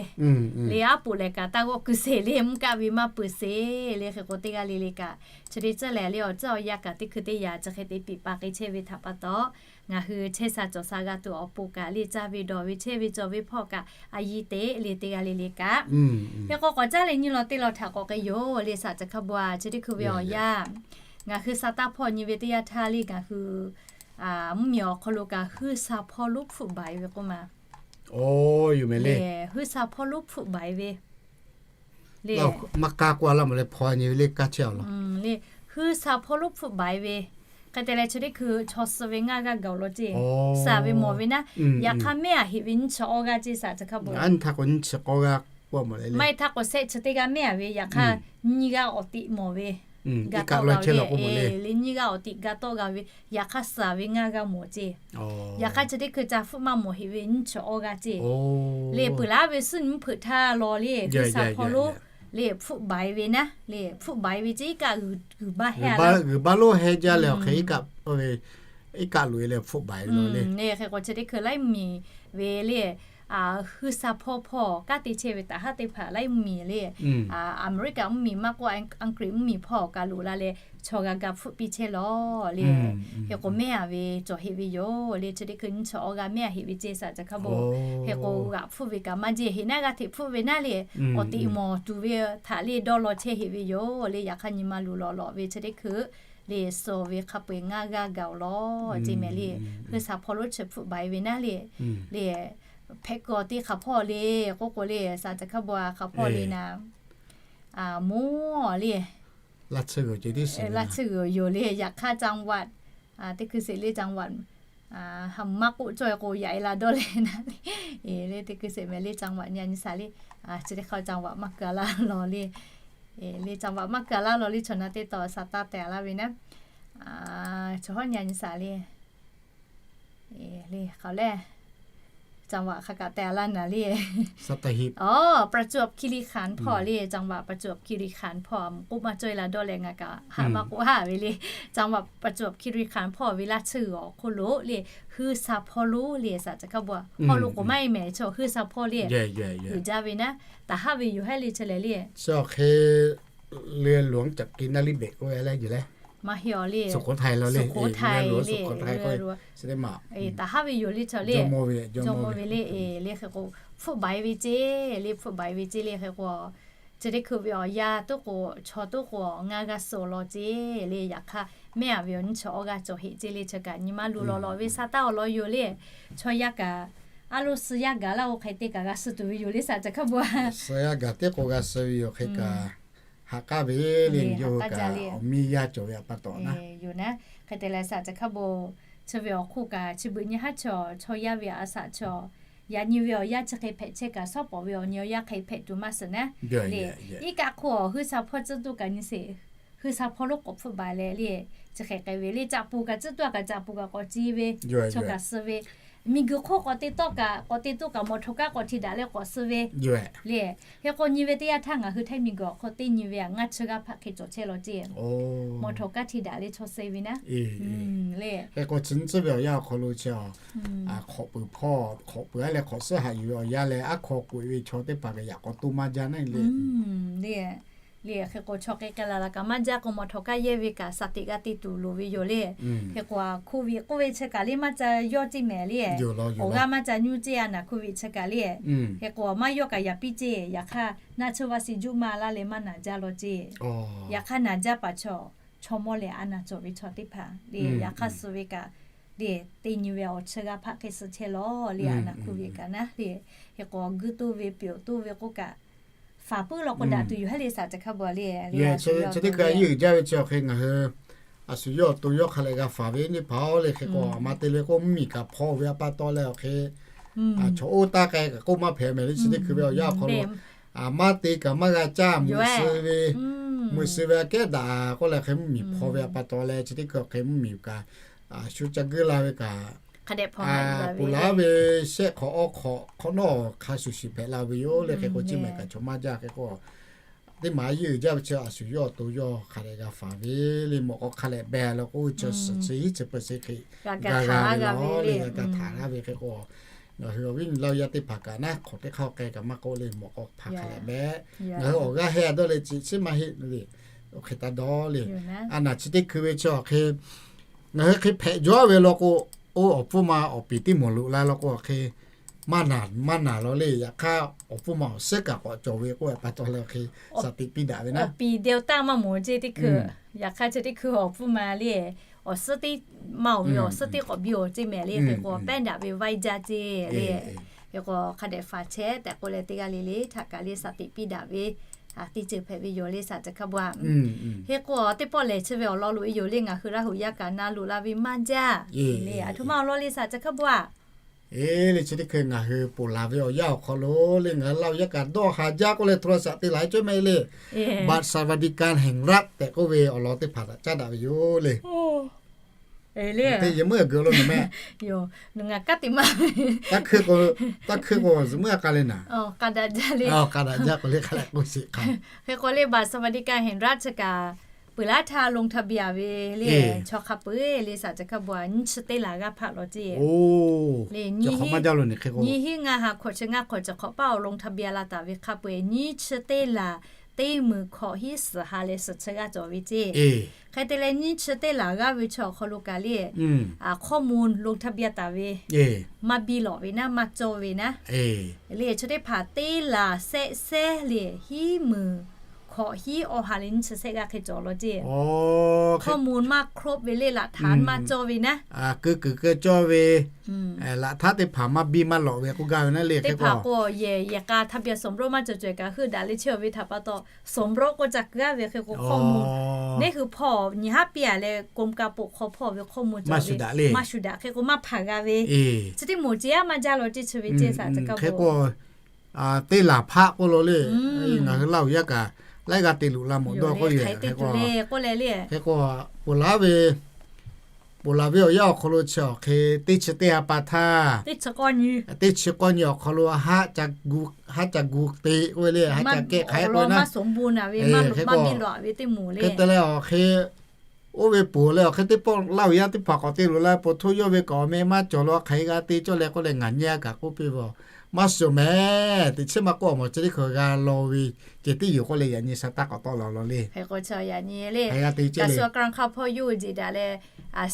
Le aˉ poꞈ lehˬ kaꞈ taˇ g'awˆ keu sheˍ le, mvuhˇ kaˆ ve maˇ peu sheˍ le. Hk'e k'o teˇ g'aˇ le le kaꞈ chi teˇ ceuˬ lehˬ le awˬ ceuˬ awˬ yanˇ kaꞈ teˇ hkui teˇ yanˇ chi hk'e te piˍ pa k'ai chehˇ ve htaꞈ pa taw, ngaˬ hui chehˇ sha cawˬ sha g'a tuˬ awˬ pon kaꞈ le caˇ ve dawˬ ve chehˇ ve cawˬ ve hpawˇ kaꞈ a yiˇ teꞈ le teˇ g'aˇ le le kaꞈ. Hk'e k'o k'awꞈ caˉ leh nyi law teˇ law htaꞈ k'awꞈ k'ai yoˬ le shaˍ ceuˬ hk'a bon a. Chi teˇ hkui ve awˬ yanˇ ngaˬ hui sha taˇ hpawˇ nyi ve teˇ yanˇ htaˇ le ngaˬ hui mvuhˇ miˬ awˬ hk'aw lo kaꞈ huiˉ sha hpawˇ lonˉ hpfuhˆ baiˍ ve k'oˆ ma. Oˇ yoˬ mehˍ le. Huiˉ sha hpawˇ lonˉ hpfuhˆ baiˍ ve le. Maˇ kaˇ k'oˆ a laˇ mawˬ leh hpaw nyi ve le kaˇ chehˇ a law. Huiˉ sha hpawˇ lonˉ hpfuhˆ baiˍ ve. Hk'e te leh chi teˇ hkui chaw suh ve ngaˇ g'aˇ gaˬ law ceˇ. Suh ve mawˬ ve naˉ, yaꞈ hk'aˇ mehˆ a heꞈ ve nyiˇ chi awˇ g'aˇ ceˇ shaˍ ceuˬ hk'a bon. Nyiˇ htaˇ k'o nyiˇ chi k'awˇ g'aˇ k'oˆ mawˬ le le. Maˇ heˆ htaˇ k'o shehˆ chi teˇ g'aˇ mehˆ a ve, yaꞈ hk'aˇ nyiˇ g'aˇ awˬ teꞈ mawˬ ve ga tawˆ g'a ve le. Le nyiˇ g'aˇ awˬ tiꞈ ga tawˆ g'a ve, yaꞈ hk'aˇ suh ve ngaˇ g'aˇ mawˬ ceˇ. Yaꞈ hk'aˇ chi teˇ hkui ca hpfuhˆ maˇ mawˬ heꞈ ve nyiˇ chi awˇ g'aˇ ceˇ. Le peuˬ laˉ ve suhˉ nyi mvuhˇ hpeuꞈ htaˇ law le, g'uiˬ sha hpawˇ lonˉ le hpfuhˆ baiˍ ve naˉ le, hpfuhˆ baiˍ ve ceˇ iˉ kaˆ g'uiˬ baˇ hehˇ la, g'uiˬ baˇ lonˉ heh jaˇ leh awˬ hk'e iˉ kaˆ, iˉ kaˆ loꞈ e leh hpfuhˆ baiˍ ve law le. Le hk'e k'o chi teˇ hkui laiˉ mvuhˇ miˬ ve le, g'uiˬ sha hpawˇ hpawˇ kanˉ te chehˇ ve taˍ haˉ teˇ hpaˍ laiˉ mvuhˇ miˬ le, Aˍmeˍriˆkaꞈ mvuhˇ miˬ maˇ k'oˆ, Anˍgriˆ mvuhˇ miˬ hpawˇ kaꞈ loꞈ la leh chaw g'a ga hpfuhˆ piˇ chehˇ law le. Hk'e k'o mehˆ a ve cawˬ heꞈ ve yoˬ le. Chi teˇ hkui nyiˇ chi awˇ g'aˇ mehˆ a heꞈ ve ceˇ, saˍ ca hkaˉ bon. Hk'e k'o g'aꞈ hpfuhˆ ve kaꞈ maˇ jeˬ heꞈ naˉ g'aˇ hteꞈ hpfuhˆ ve naˉ le, awˬ teꞈ mawˬ tuˬ ve htaꞈ le dawˇ law chehˇ heꞈ ve yoˬ le. Yaꞈ hk'aˇ nyi ma luˬ lawꞈ lawꞈ ve chi teˇ hkui le suh ve hk'a peu-eˬ ngaˇ g'aˇ gaˬ-oˬ law ceˇ mehˍ le. G'uiˬ sha hpawˇ lonˉ chi hpfuhˆ baiˍ ve naˉ le, le hpehꞈ kuiˬ awˬ te hk'aˬ hpawˇ le k'oˆ k'o le, saˍ ca hkaˉ bon a hk'aˬ hpawˇ le naˉ, moˉ le laˇ tsuhˇ g'uiˬ yoˬ le. Yaꞈ hk'aˇ จังหวัด teˇ hkui sheˍ le จังหวัด ha maˇ k'oˆ cawˇ e k'o yaꞈ e la dawˇ leh naˉ le, le teˇ hkui sheˍ mehˍ le จังหวัด nyi a nyi shaˍ le. Chi teˇ hk'aˇ จังหวัด maˇ keu a laˇ law le, le จังหวัด maˇ keu a laˇ law le chaw na teˇ taw sa taˇ tehˬ a laˇ ve naˉ, chaw hawˉ nyi a nyi shaˍ le. Le hk'aˬ lehˬ จังหวัด hk'a kaꞈ tehˬ a laˇ naˍ le. ประจวบคีรีขันธ์ hpawˇ le, จังหวัด ประจวบคีรีขันธ์ hpawˇ k'oˆ maˇ cawˇ e la dawˇ leh ngaˬ kaꞈ haꞈ maˇ k'oˆ haˉ ve le. จังหวัด ประจวบคีรีขันธ์ hpawˇ ve laˇ tsuhˇ g'uiˬ awˬ hk'oˆ lo le, g'uiˬ sha hpawˇ lonˉ le saˍ ca hkaˉ bon a hpawˇ lo k'oˍ maˇ e mehˍ chaw g'uiˬ sha hpawˇ le uiˍ jaˇ ve naˉ, taˍ haˉ ve yoˬ hehˉ le chi lehˬ le. Chi awˬ hk'e le หลวงจักรีนฤเบศร k'oˆ ve le yoˬ le. Maˇ heˆ awˬ le, Suˍhk'oˍ htaiˍ law le, Suˍhk'oˍ htaiˍ le, taˍ haˉ ve yoˬ le chaw le, jawˇmawˇ ve le, le hk'e k'o hpfuhˆ baiˍ ve ceˇ le, hpfuhˆ baiˍ ve ceˇ le hk'e k'o, chi teˇ hkui ve awˬ yanˇ toˉ k'o, chaw toˉ k'o ngaˇ g'aˇ suh awˬ lawn ceˇ le. Yaꞈ hk'aˇ mehˆ a ve awˬ nyiˇ chi awˇ g'aˇ cawˬ heꞈ ceˇ le. Chi kaꞈ nyi ma luˬ lawꞈ lawꞈ ve sa taˇ awˬ lawn yoˬ le. Chaw yaˇ kaꞈ a loˉ suh yaˇ gaˬ laˇ-oˬ hk'e te kaꞈ g'a suh tuˬ ve yoˬ le saˍ ca hkaˉ bon a. Suh yaˇ gaˬ teˇ k'o g'a suh ve yoˬ hk'e kaꞈ haꞈ k'aˉ ve le, yawˇ hui kaꞈ awˬ miˇ yaˇ cawˬ ve a pa taw naˉ yoˬ naˉ. Hk'e te leh saˍ ca hkaˉ bon, chi ve awˬ hk'oˆ kaꞈ chi beuꞈ nyi haˉ chaw, chaw yaˇ ve a saꞈ chaw, yaꞈ nyi ve awˬ yanˇ chi hk'e hpehꞈ chehˇ kaꞈ shawˉ pawˍ ve awˬ nyi awˬ yanˇ hk'e hpehꞈ tuˬ maˇ suhˍ naˉ le. Iˉ kaˆ hk'oˆ awˬ g'uiˬ sha hpawˇ tcuhˉ tuˬ kaꞈ nyi sheˍ, g'uiˬ sha hpawˇ lonˉ k'awꞈ hpfuhˆ baiˍ leh le, chi hk'e k'ai ve le. Caꞈ puˍ kaꞈ tcuhˉ tuˬ a kaꞈ caꞈ puˍ kaꞈ k'awꞈ ci ve, chaw kaꞈ suh ve, miˬguiˬ hk'oˆ k'awꞈ te tawˆ kaꞈ, k'awꞈ te tawˆ kaꞈ mawˬ htawnˍ kaˉ k'awꞈ hti daꞈ leh k'awꞈ suh ve le. Hk'e k'o nyi ve teˇ yanˇ htaˇ ngaˬ hui Htaiˇ miˬguiˬ awˬ hk'aw teˇ nyi ve a ngaˇ chi g'aˇ hpaˆ hk'e cawˬ chehˇ law ceˇ. Mawˬ htawnˍ kaˉ hti daꞈ le chaw suh ve naˉ le. Hk'e k'o chi nyi tcuhˉ ve awˬ yanˇ awˬ hk'aw lo chi a, hk'awꞈ puiˍ hpawˇ hk'awꞈ puiˍ a leh hk'awꞈ suhˉ haꞈ yuˬ ve awˬ yanˇ leh aˉ hk'aw k'oꞈ e ve chaw teˇ hpaˍ kaꞈ yaꞈ k'aw toˇ maˇ jaˇ naˉ le. Le hk'e k'o chaw k'ai k'ai la la kaꞈ maˇ jaˇ k'o mawˬ htawnˍ kaˇ yehˇ ve kaꞈ shaˍ teꞈ g'a te tuˬ loˍ ve yoˬ le. Hk'e k'o COVID k'oˆ ve chi kaꞈ le maˇ ca yawˇ ceˇ mehˍ le. Awˬ g'aˇ maˇ ca nyuˇ ceˇ a naˬ COVID chi kaꞈ le. Hk'e k'o maˇ yawˇ kaꞈ yaꞈ piˇ ceˇ. Yaꞈ hk'aˇ naˆ tsuhˇ vaˆ shiˍ juˆ maˇ laˇ leh maˇ naˬ jaˇ law ceˇ. Yaꞈ hk'aˇ naˬ jaˇ paˍ chaw, chaw mawˇ lehˬ a naˬ cawˬ ve chaw teˇ hpaˍ le. Yaꞈ hk'aˇ suh ve kaꞈ le, teˇ nyi ve awˬ chi g'aˇ hpaˆ hk'e suh chehˇ law le. A naˬ COVID kaꞈ naˉ le. Hk'e k'o guiˇ toˇ ve pyeˬ toˇ ve k'oˆ kaꞈ faˍ puiˉ law k'o daꞈ tuˬ yoˬ hehˉ le saˍ ca hkaˉ bon le. Chi teˇ hkui a yeˇ uiˍ jaˇ ve chi awˬ hk'e ngaˬ hui a shu yawˇ awˬ to yawˇ hk'a leh g'a faˍ ve neˇ hpaˍ-oˬ le. Hk'e k'o a ma te le k'oˆ mvuhˇmiˬ kaꞈ hpawˇ ve a pa taw leh awˬ hk'e chaw oˇ taˇ k'ai kaꞈ k'oˆ maˇ hpehꞈ mehˍ le. Chi teˇ hkui ve awˬ yanˇ awˬ hk'aw lo a maˇ te kaꞈ maˇ g'a caˇ meuꞈ suh ve, meuꞈ suh ve aꞈ kehˉ daꞈ k'oˆ leh hk'e mvuhˇmiˬ hpawˇ ve a pa taw leh chi teˇ hkui awˬ hk'e mvuhˇmiˬ kaꞈ shu ca guiˇ la ve kaꞈ, ponˬ laˉ ve shehˆ hk'awꞈ awˇ hk'awꞈ hk'awꞈ nawˉ hk'a shuˍ shiˍ hpehꞈ la ve yoˬ le. Hk'e k'o chi mehˍ kaꞈ chaw maˇ jaˇ. Hk'e k'o teˇ maˬ a yeˇ uiˍ jaˇ ve chi a shu yawˇ awˬ to yawˇ hk'a leh g'a faˍ ve le. Mawꞈ k'aw hk'a leh beh la k'o chi suhˍ chi hiˉ chi peuˬ chi hk'e g'a g'a ve le, g'a htaꞈ g'a ve. Hk'e k'o ngaˬ hui awˬ viˉ nyi laˇ yaˇ teˇ hpaˍ kaꞈ naˉ hk'awꞈ teˇ hk'aˇ k'ai kaꞈ maˇ k'oˆ le. Mawꞈ k'aw hpaˍ hk'a leh beh, ngaˬ hui awˬ g'aˇ heh a dawˇ leh chi chi maˇ heˆ le. Oˇ hk'e taˇ dawˇ le. A naˬ chi teˇ hkui ve chi awˬ hk'e ngaˬ hui hk'e hpehꞈ jaw ve law k'o, oˇ awˬ hpfuhˇ ma awˬ piˍ teˇ mawˬ loꞈ la law k'o awˬ hk'e maˇ naˬ maˇ naˬ law le. Yaꞈ hk'aˇ awˬ hpfuhˇ ma awˬ suhˉ kaꞈ k'awꞈ cawˬ ve k'oˆ pa taw leh awˬ hk'e shaˍ tiꞈ piˇ daꞈ ve naˉ. Awˬ piˍ Delta maˇ mawˬ ceˇ teˇ hkui. Yaꞈ hk'aˇ chi teˇ hkui awˬ hpfuhˇ ma le awˬ suhˉ teˇ maˇ oˬ ve awˬ suhˉ teˇ k'awꞈ biˇ oˬ ceˇ mehˍ le. Hk'e k'o pehˉ daꞈ ve vaiˇ jaˇ ceˇ le. Hk'e k'o hk'a dehꞈ faˍ chehˇ tehꞈ k'oˆ leh teˇ g'aˇ le le htaꞈ kaꞈ le shaˍ tiꞈ piˇ daꞈ ve teˇ ceuˬ hpehꞈ ve yoˬ le shaˍ ca hkaˉ bon a. Hk'e k'o teˇ pawˆ lehˬ chi ve awˬ lawn loꞈ e yoˬ le. Ngaˬ hui Laˇ huˍ yaˇ kaꞈ na loꞈ la ve maˇ jaˇ le. Aˬ htoꞈ ma awˬ lawn le shaˍ ca hkaˉ bon a. Eˬ le, chi teˇ hkui ngaˬ hui ponˬ laˬ ve awˬ yanˇ awˬ hk'aw lo le, ngaˬ hui Laˇ huˍ yaˇ kaꞈ dawˇ ha jaˇ k'oˆ leh โทรศัพท์ te laˬ cawˇ mehˆ le. บัตรสวัสดิการแห่งรัฐ tehꞈ k'oˆ ve awˬ lawn teˇ hpaˍ htaꞈ caˉ daꞈ ve yoˬ le. Teˇ yehˬ meuˇ g'uiˬ lo nawˬ mehˆ, ngaˬ kaˉ te maˇ, taˇ hkuiˇ k'o zuhꞈ meuˇ a k'a le naˍ, k'a daꞈ jaˇ k'o le hk'a leh k'oˆ sheˍ hk'a. Hk'e k'o le บัตรสวัสดิการแห่งรัฐ chi kaꞈ peuˬ laˇ htaˇ ลงทะเบียน ve le, chaw hk'a peu-eˬ le saˍ ca hkaˇ bon nyiˇ chi teˇ laˬ g'aˇ hpaˆ lawˬ ceˇ. Nyiˇ hinˉ ngaˇ ha hkawꞈ chi ngaˇ hkawꞈ chi hk'awꞈ paˇ awˬ ลงทะเบียน la taˍ ve hk'a peu-eˬ nyiˇ chi teˇ laˬ teˇ meunˍ hkawꞈ hiˉ suhˍ ha leh suhˍ chi g'aˇ cawˬ ve ceˇ. Hk'e te leh nyiˇ chi teˇ laˬ g'aˇ ve chi awˬ hk'aw lo kaꞈ le, ข้อมูล ลงทะเบียน taˍ ve maˇ biˇ lawꞈ ve naˉ, maˇ cawˇ ve naˉ le, chi teˇ hpaˍ teˇ laˬ sehˆ sehˉ le hiˉ meunˍ hkawꞈ hiˉ awˬ ha leh nyiˇ chi sehˆ g'aˇ hk'e cawˬ lawˬ ceˇ. ข้อมูล maˇ ครบ ve le, laꞈ htaˇ maˇ cawˇ ve naˉ, keu keu keu cawˇ ve laꞈ htaˇ teˇ hpaˍ maˇ biˇ maˇ lawꞈ ve k'oˆ gaˇ ve naˉ le. Hk'e k'o yehˬ k'a ทะเบียนสมรส maˇ cawˬ cawehˬ kaꞈ heuˆ daꞈ le chehˇ ve htaꞈ pa taw สมรส k'oˆ ca keu gaˇ ve. Hk'e k'o ข้อมูล neˇ hui hpawˇ nyi haˉ piˇ-a leh กรมการปกครอง hpawˇ ve ข้อมูล maˇ shuˍ daꞈ le, maˇ shuˍ daꞈ. Hk'e k'o maˇ hpaˍ g'a ve, chi teˇ moˍ ce aˉ maˇ jaˇ lawˬ ceˇ chi ve ceˇ saˍ ca hkaˇ k'o. Teˇ laˬ hpaˆ k'oˆ lo le, ngaˬ hui Laˇ huˍ yaˇ kaꞈ laiˉ g'aˇ te luꞈ la mawˬ dawˇ k'oˆ yoˬ. Hk'e k'o, ponˬ laˬ ve, ponˬ laˬ ve awˬ yanˇ awˬ hk'aw lo chi awˬ hk'e teˇ chi teˇ ha pa htaˇ, teˇ chi k'awˇ nyi awˬ hk'aw lo haˆ ca gu te k'oˆ ve le, haˆ ca kehˆ hk'aˬ hk'e k'oˆ ve naˉ. Hk'e te leh awˬ hk'e oˇ ve ponˬ leh awˬ hk'e teˇ pawˆ Laˇ huˍ yaˇ teˇ hpaˍ k'awꞈ te luˬ la ve, po htoˇ yawˇ ve kaꞈ awˬ meh maˇ cawˬ lo hk'aˬ hk'e g'a te cawˇ leh k'oˆ leh ngaˬ nyi a kaꞈ k'oˆ piˇ ve, maˇ suhˍ mehˍ. Teꞈ chiˉ maˇ k'oˆ awˬ mawˬ chi teˇ hkui g'a law ve ceh tiˉ yoˬ k'oˆ leh yaꞈ nyi sha taˇ k'awꞈ tawˆ la law le. Hk'e k'o chi yaꞈ nyi le, kaꞈ shu a ka hk'a hpawˇ yawˇ hui jeˬ daꞈ leh,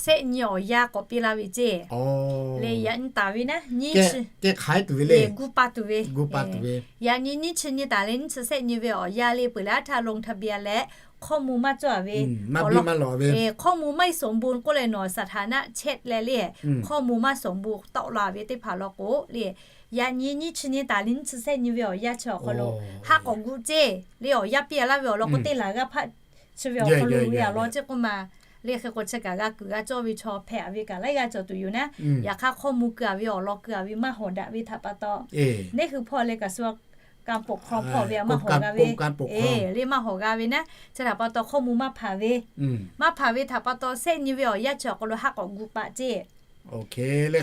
sehˆ nyi awˬ yanˇ k'awꞈ piˇ laˇ ve ceˇ le. Yaꞈ nyi taˍ ve naˉ, nyiˇ chi kehˆ hk'aˬ tuˬ ve le, gu pa tuˬ ve, gu pa tuˬ ve. Yaꞈ nyi nyiˇ chi nyi taˍ leh nyiˇ chi sehˆ nyi ve awˬ yanˇ le, peuˬ laˇ htaˇ ลงทะเบียน leh ข้อมูล maˇ cawˇ-a ve, coˇ mvuh maˇ heˆ sawˍ bon k'oˆ leh nawˬ saˍ htaꞈ naˆ chehˇ leh le, coˇ mvuh maˇ sawˍ bon tawˆ la ve teˇ hpaˍ law k'o le, yaꞈ nyi nyiˇ chi nyi taˍ leh nyiˇ chi sehˆ nyi ve awˬ yanˇ chi awˬ hk'aw lo haˆ k'awꞈ gu ceˇ le. Awˬ yanˇ piˇ-a laˇ ve awˬ lawn k'o teˇ laˬ g'aˇ hpaˆ chi ve awˬ hk'aw lo le, a lawn ceˇ k'oˆ ma le. Hk'e k'o chi kaꞈ g'a kuiˬ g'a cawˇ ve chaw hpehꞈ-a ve kaꞈ laiˉ g'aˇ cawˬ tuˬ yoˬ naˉ. Yaꞈ hk'aˇ coˇ mvuh keu-a ve awˬ lawn keu-a ve maˇ hawˍ daꞈ ve htaꞈ pa taw, neˇ hui hpawˇ leh kaꞈ shu a ka poˬ hk'aw hpawˇ ve maˇ hawˍ g'a ve le, maˇ hawˍ g'a ve naˉ. Chi htaꞈ pa taw coˇ mvuh maˇ hpanˍ ve, maˇ hpanˍ ve htaꞈ pa taw sehˆ nyi ve awˬ yanˇ chi awˬ hk'aw lo haˆ k'awꞈ gu paˆ ceˇ. Hk'aˬ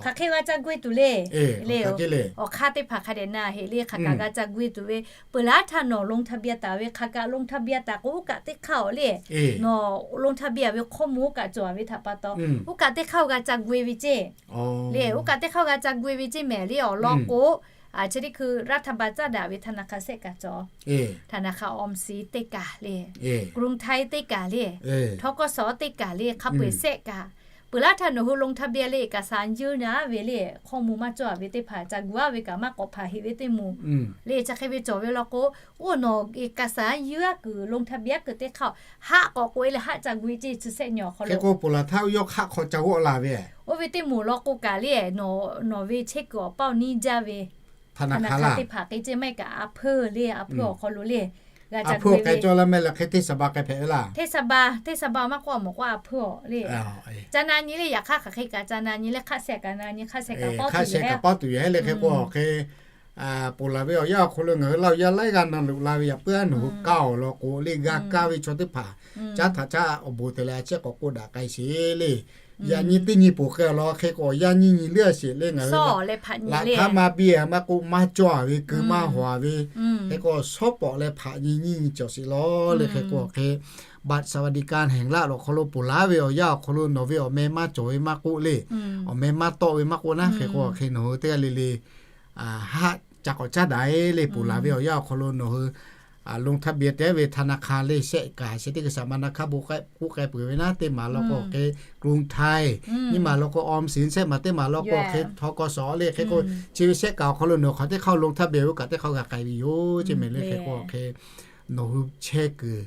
hk'e g'a ca gu-e tuˬ le, le awˬ hk'aˇ teˇ hpaˍ hk'a dehꞈ na heˆ le, hk'aˬ kaꞈ g'a ca gu-e tuˬ ve, peuˬ laˇ htaˇ nawˬ ลงทะเบียน taˍ ve hk'aˬ kaꞈ ลงทะเบียน taˍ k'o oˇ kaꞈ teˇ hk'aˇ-oˬ le, nawˬ ลงทะเบียน ve coˇ mvuh oˇ kaꞈ cawˬ-a ve htaꞈ pa taw, oˇ kaꞈ teˇ hk'aˇ g'a ca gu-e ve ceˇ le. Oˇ kaꞈ teˇ hk'aˇ g'a ca gu-e ve ceˇ mehˍ le. Awˬ lawn k'o, chi teˇ hkui รัฐบาล caˉ daꞈ ve ธนาคาร sehˆ kaꞈ cawˬ, ธนาคาร ออมสิน teˇ kaꞈ le, กรุงไทย teˇ kaꞈ le, ทกส teˇ kaꞈ le, hk'a peu-eˬ sehˆ kaꞈ, peuˬ laˇ htaˇ nawˬ hui ลงทะเบียน le เอกสาร ยื่น a ve le, coˇ mvuh maˇ cawˇ-a ve teˇ hpaˍ ca gu-a ve kaꞈ maˇ k'awꞈ hpanˍ heˆ ve teˇ moˍ le. Chi hk'e ve cawˬ ve law k'o, oˇ nawˬ เอกสาร ยื่น a kuiˬ ลงทะเบียน a kuiˬ teˇ hk'aˇ haˆ k'awꞈ k'oꞈ-e leh haˆ ca gu-e ceˇ chi sehˆ nyi awˬ hk'aw lo. Hk'e k'o ponˬ laˬ htaˇ oˇ yawˇ hk'aˆ hk'aw ca g'awˆ la ve, oˇ ve teˇ moˍ law k'o kaꞈ le, nawˬ ve chehˇ kuiˬ awˬ paˇ awˬ niˇ jaˇ ve ธนาคาร teˇ hpaˍ k'e ceˇ maˇ heˆ kaꞈ a hpeuˇ le, a hpeuˇ awˬ hk'aw lo le, a hpeuˇ k'ai cawˇ laˇ mehˆ leh hk'e teˇ สัปดาห์ k'ai hpehꞈ ve laˇ. Teˇ สัปดาห์ teˇ สัปดาห์ maˇ k'oˆ a mawˬ k'o a hpeuˇ-aw le. Ca na nyi le, yaꞈ hk'aˇ hk'aˬ hk'e kaꞈ ca na nyi le, hk'aˇ shehˆ kaꞈ na nyi, hk'aˇ shehˆ kaꞈ paˉ tuˬ yoˬ le. Hk'e k'o hk'e ponˬ laˬ ve awˬ yanˇ awˬ hk'aw lo ngaˬ hui Laˇ huˍ yaˇ laiˉ g'aˇ na luꞈ la ve yaꞈ puiˉ a nawˬ hui kaˇ awˬ lawn k'o le, g'a kaˇ ve chaw teˇ hpaˍ caˉ htaꞈ caˉ awˬ bon te leh a ciˉ k'awꞈ k'oˆ daꞈ k'ai sheˍ le. Yaꞈ nyi teˇ nyi poˬ hk'e awˬ lawn hk'e k'o awˬ yanˇ nyiˇ nyi leuˉ a sheˍ le. Ngaˬ hui laꞈ htaˇ maˇ biˇ-a maˇ k'oˆ maˇ cawˇ-a ve, keu maˇ hawˍ-a ve, hk'e k'o shawˉ pawˍ leh hpaꞈ nyi nyiˇ nyi cawˬ sheˍ law le. Hk'e k'o hk'e บัตรสวัสดิการแห่งรัฐ awˬ hk'aw lo ponˬ laˬ ve awˬ yanˇ awˬ hk'aw lo nawˬ ve awˬ meh maˇ cawˬ ve maˇ k'oˆ le, awˬ meh maˇ tawˆ ve maˇ k'oˆ naˉ. Hk'e k'o hk'e nawˬ hui teˇ g'aˇ le le haˆ ca k'awꞈ caˉ daꞈ-e le. Ponˬ laˬ ve awˬ yanˇ awˬ hk'aw lo nawˬ hui ลงทะเบียน te ve ธนาคาร le sehˆ kaꞈ sheˍ teˇ hkui สัมมนา hk'a bon k'oˆ k'ai peuˬ ve naˉ. Teˇ maˬ law k'o hk'e กรุงไทย, nyiˇ maˬ law k'o ออมสิน, sehˆ maˬ teˇ maˬ law k'o hk'e ทกส le. Hk'e k'o chi ve sehˆ kaꞈ awˬ hk'aw lo nawˬ hk'aˬ teˇ hk'aˇ ลงทะเบียน ve kaꞈ teˇ hk'aˇ g'a k'ai ve yoˬ ceˇ mehˍ le. Hk'e k'o hk'e nawˬ hui chehˇ kuiˬ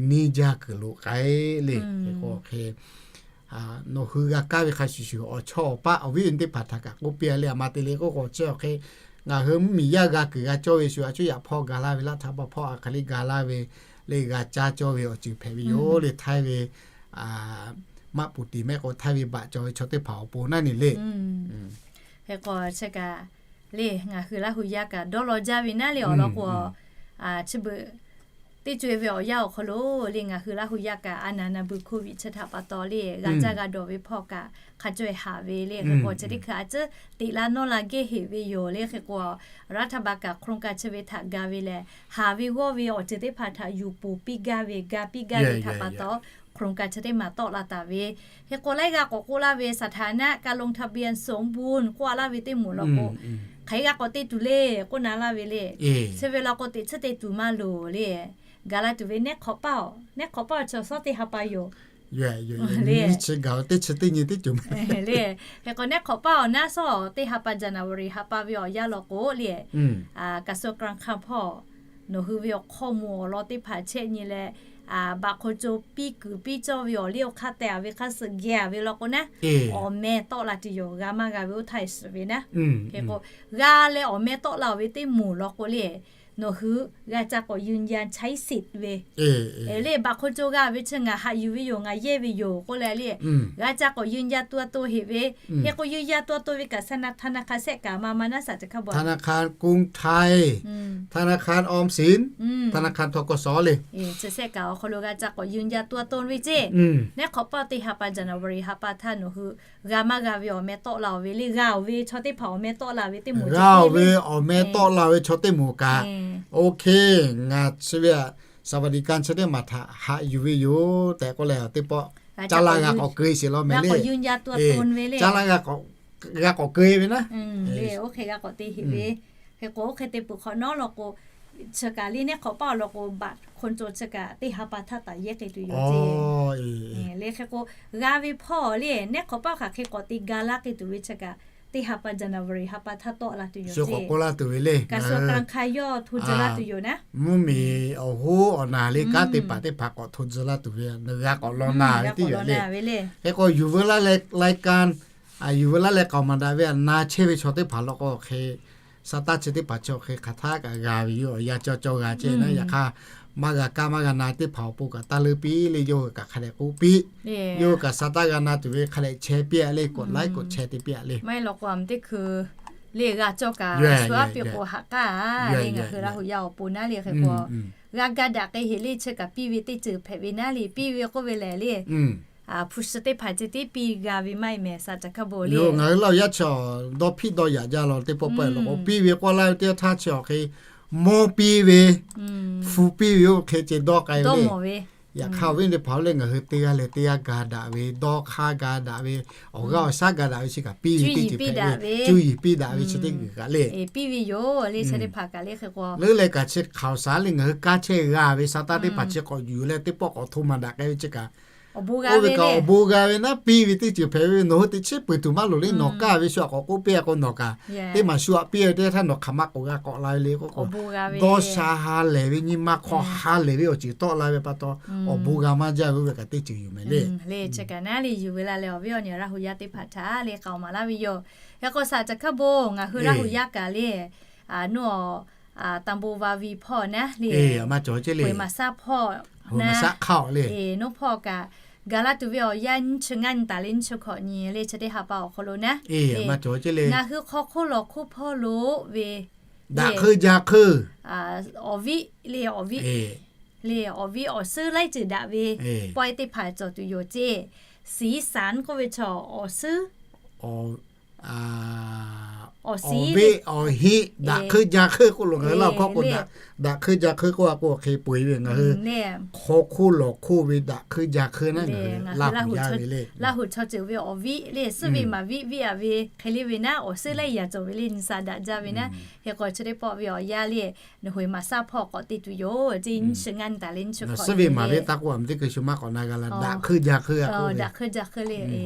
neˇ jaˇ kuiˬ lo k'ai le. Hk'e k'o hk'e nawˬ hui g'a kaˇ ve hk'a shuˍ shuˍ awˬ chawˇ awˬ paˆ awˬ viˉ awˬ nyi teˇ hpaˍ htaꞈ kaꞈ k'oˆ piˇ-a le. A ma te le k'oˆ k'o chi awˬ hk'e ngaˬ hui mvuhˇmiˬ yaˇ g'a kuiˬ g'a cawˇ ve shu a cuˇ yaꞈ hpawˇ ga laˇ ve laˇ htaꞈ pa hpawˇ a hk'aˬ le ga laˇ ve le, g'a caˇ cawˇ ve awˬ ceuˬ hpehꞈ ve yoˬ le. Htaiˇ ve maˆ puˍ tiˍ mehˆ k'o Htaiˇ ve baꞈ cawˬ ve chaw teˇ hpaˍ awˬ pon naˉ ne le. Hk'e k'o chi kaꞈ le, ngaˬ hui Laˇ hu yaˇ kaꞈ dawˇ law jaˇ ve naˉ le awˬ lawn k'o, chi beuꞈ teˇ co-e ve awˬ yanˇ awˬ hk'aw lo le, ngaˬ hui Laˇ hu yaˇ kaꞈ a naˍ na bu โควิด chi htaꞈ pa taw le, g'a caˇ g'a dawˬ ve hpawˇ kaꞈ hk'a co-e haꞈ ve le. Hk'e k'o chi teˇ hkui a ciˉ teꞈ laˇ nawˇ la gehˇ heꞈ ve yoˬ le. Hk'e k'o รัฐบาล kaꞈ โครงการ chi ve htaꞈ ga ve lehˬ, haˍ ve g'awˇ ve awˬ ceuˬ teˇ hpaˍ htaꞈ yuˬ poˬ piˇ gaˇ ve, ga piˇ gaˇ ve htaꞈ pa taw, โครงการ chi teˇ maˬ tawˆ la taˍ ve. Hk'e k'o laiˉ g'aˇ k'awꞈ k'oˆ laˇ ve สถานะการลงทะเบียนสมบูรณ์ k'oˆ laˇ ve teˇ moˍ law k'o, hk'aˬ hk'e g'a k'awꞈ te tuˬ le k'oˆ na laˇ ve le. Chi ve law k'o teꞈ chiˉ te tuˬ maˇ loˍ le. Ga la tuˬ ve แนบขอเปล่า แนบขอเปล่า chaw shawˉ teˇ ha pa yoˬ le. Hk'e k'o แนบขอเปล่า awˬ naˉ shawˉ teˇ ha pa January ha pa ve awˬ yanˇ law k'o le, กระทรวงการคลัง hpawˇ nawˬ hui ve awˬ hk'aw moˍ awˬ lawn teˇ hpaˍ chehˇ nyi leh, บัตรคนจน piˇ kuiˬ piˇ cawˇ ve awˬ liˇ awˬ hk'aˇ teh-a ve hk'a suh geh-a ve law k'o naˉ, awˬ meh tawˆ la tuˬ yoˬ. G'a maˇ g'a ve oˇ htaˇ suhˍ ve naˉ. Hk'e k'o g'a leh awˬ meh tawˆ la-oˬ ve teˇ moˍ law k'o le, nawˬ hui g'a ca k'awꞈ ยืนยันใช้สิทธิ์ ve le. บัตรคนจน g'a ve chi ngaˬ haꞈ yuˬ ve yoˬ, ngaˬ yehˇ ve yoˬ k'oˆ leh le, g'a ca k'awꞈ ยืนยันตัวตน heꞈ ve. Hk'e k'o ยืนยันตัวตน ve kaꞈ ธนาคาร saˉ kaꞈ ma ma naˉ สถาบัน ธนาคารกรุงไทย ธนาคารออมสิน ธนาคาร ธ.ก.ส le. Chi saˉ kaꞈ awˬ hk'aw lo g'a ca k'awꞈ ยืนยันตัวตน ve ceˇ. แนบขอเปล่า teˇ ha pa January ha pa htaˇ nawˬ hui g'a maˇ g'a ve awˬ meh tawˆ la-oˬ ve le. G'a-oˬ ve chaw teˇ hpaˍ awˬ meh tawˆ la ve teˇ moˍ, g'a-oˬ ve awˬ meh tawˆ la ve chaw teˇ moˍ kaꞈ, OK, ngaˬ chi ve สวัสดิการ chi teˇ maˬ htaꞈ haꞈ yuˬ ve yoˬ tehꞈ k'oˆ leh teˇ pawˆ caˇ la g'a k'awꞈ keu sheˍ law meh le. Caˇ la g'a k'awꞈ keu ve naˉ le. Oˇ hk'e g'a k'awꞈ te heꞈ ve. Hk'e k'o oˇ hk'e te peuˬ hk'awꞈ nawˉ law k'o, chi kaꞈ le แนบขอเปล่า awˬ lawn k'o บัตรคนจน chi kaꞈ teˇ ha pa htaˇ taˍ yehˇ k'ai tuˬ yoˬ ceˇ. Le hk'e k'o g'a ve hpawˇ le แนบขอเปล่า hk'aˬ hk'e k'awꞈ te ga laˇ k'ai tuˬ ve chi kaꞈ teˇ ha pa January ha pa htaˇ tawˆ la tuˬ yoˬ ceˇ. K'awꞈ k'oˆ laˇ tuˬ ve le, กระทรวงการคลัง yawˇ hto tcuh laˇ tuˬ yoˬ naˉ. Mvuhˇmiˬ awˬ hoˉ awˬ naˬ le kanˉ teˇ hpaˍ teˇ hpaˍ k'awꞈ hto tcuh laˇ tuˬ ve, ngaˬ g'a k'awꞈ law na ve teˇ yoˬ le. Hk'e k'o yuˬ veu laˇ leh รายการ yuˬ veu laˇ leh k'aoˍ maˍ daꞈ ve a na chehˇ ve chaw teˇ hpaˍ law k'o hk'e, sa taˇ chi teˇ hpaˍ chi hk'e hk'aˬ htaˇ kaꞈ g'a ve yoˬ. Awˬ yanˇ cawˇ cawˇ g'a ceˇ naˉ. Yaꞈ hk'aˇ maˇ g'a kaˇ maˇ g'a na teˇ hpaˍ awˬ pon kaꞈ taˇ leuˉ piˇ le. Yawˇ hui kaꞈ hk'a dehꞈ k'oˆ piˇ, yawˇ hui kaꞈ sa taˇ g'a na tuˬ ve hk'a dehꞈ chehˇ piˇ-a le, กดไลค์ กดแชร์ te piˇ-a le. Maˇ heˆ law k'o a teˇ hkui le g'a cawˇ kaꞈ shu aˉ piˇ k'o haꞈ k'aˇ le. Ngaˬ hui Laˇ hu yaˇ awˬ pon naˉ le hk'e k'o, g'a ga daꞈ k'ai heꞈ le chi kaꞈ piˇ ve teˇ ceuˬ hpehꞈ ve naˉ le. Piˇ ve k'oˆ ve lehˬ le, hpu shi teˇ hpaˍ ceh tiˉ piˇ g'a ve maˇ heˆ mehˍ สถาบัน le. Ngaˬ hui Laˇ hu yaˇ chi dawˇ hpiˆ dawˇ yaꞈ jaˇ law teˇ pawˆ pawehˇ law k'o, piˇ ve k'oˆ laˇ ve teˇ htaˇ chi awˬ hk'e mawˇ piˇ ve, hpu piˇ ve oˇ hk'e ceh dawˇ k'ai ve le. Yaꞈ hk'aˇ awˬ viˉ teˇ hpaˍ-oˬ le, ngaˬ hui teˇ g'aˇ leh teˇ g'aˇ ga daꞈ ve, dawˇ hk'aˇ ga daꞈ ve, awˬ g'aˇ awˬ shaˉ ga daꞈ ve chi kaꞈ piˇ ve teˇ ceuˬ hpehꞈ ve, cuˇ yiˍ piˇ daꞈ ve chi teˇ g'uiˬ kaꞈ le. Piˇ ve yoˬ le. Chi teˇ hpaˍ kaꞈ le hk'e k'o, leuˉ leh kaꞈ chi hkaoˍ shaˍ le ngaˬ hui kanˉ chehˇ g'a ve sa taˇ teˇ hpaˍ chi k'awꞈ yuˬ leh teˇ pawˆ k'awꞈ hto maˍ daꞈ k'ai ve chi kaꞈ oˇ ve kaꞈ awˬ bon g'a ve naˉ. Piˇ ve teˇ ceuˬ hpehꞈ ve, nawˬ hui teꞈ chiˉ peuˬ tuˬ maˇ loˍ le. Nawˬ kaˇ ve shu aꞈ k'awꞈ k'oˆ piˇ-a k'o nawˬ kaꞈ teˇ maˬ shu aꞈ piˇ ve teˇ htaˇ nawˬ hk'aˬ ma k'awꞈ g'a k'awꞈ la ve le k'oˆ k'o, dawˇ sha ha lehˬ ve, nyi ma hk'aw ha lehˬ ve awˬ ceuˬ tawˆ la ve pa taw, awˬ bon g'a maˇ jaˇ ve oˇ ve kaꞈ teˇ ceuˬ yoˬ mehˍ le. Chi kaꞈ naˉ le yuˬ ve la leh awˬ viˉ awˬ nyi Laˇ hu yaˇ teˇ hpaˍ htaꞈ le k'aoˍ maˍ laˇ ve yoˬ. Hk'e k'o สถาบัน ngaˬ hui Laˇ hu yaˇ kaꞈ le, nawˬ ตำบลวาวี hpawˇ naˉ le, Hoˍ maˍ saˉ hpawˇ naˉ le, nawˬ hpawˇ kaꞈ ga laˇ tuˬ ve awˬ yanˇ nyiˇ chi ngaˇ nyi taˍ leh nyiˇ chi hkawꞈ nyi le chi teˇ ha pa awˬ hk'aw lo naˉ, ngaˬ hui hk'aw hk'oˆ lawˬ hk'oˆ hpawˇ lo ve daꞈ hk'euˆ jaˇ hk'euˆ awˬ viˉ le, awˬ viˉ le, awˬ viˉ awˬ suhˉ laiˉ ceuˬ daꞈ ve pawehˇ teˇ hpaˍ cawˬ tuˬ yoˬ ceˇ. สีสัน k'oˆ ve chaw awˬ suhˉ awˬ viˉ awˬ hinˉ daꞈ hk'euˆ jaˇ hk'euˆ k'oˆ lo ngaˬ hui Laˇ hu hk'aw k'o, daꞈ hk'euˆ jaˇ hk'euˆ k'oˆ a k'o hk'e peu-eˬ ve ngaˬ hui hk'aw hk'oˆ lawˬ hk'oˆ ve daꞈ hk'euˆ jaˇ hk'euˆ naˉ ngaˬ hui Laˇ hu yaˇ ve le. Laˇ hu chaw ceuˬ ve awˬ viˉ le, suhˉ ve maˍ viˉ viˉ-a ve hk'e le ve naˉ, awˬ suhˉ laiˉ yaꞈ cawˬ ve le, nyi sa daꞈ jaˇ ve naˉ. Hk'e k'o chi teˇ pawˆ ve awˬ yanˇ le, nawˬ hui maˍ saˉ hpawˇ k'awꞈ te tuˬ yoˬ ceˇ. Nyiˇ chi ngaˇ nyi taˍ leh nyiˇ chi hkawꞈ suhˉ ve maˍ ve taˇ k'oˆ a, teˇ hkui shu maˇ k'awꞈ na g'a la, daꞈ hk'euˆ jaˇ hk'euˆ a k'oˆ ve, daꞈ hk'euˆ jaˇ hk'euˆ le.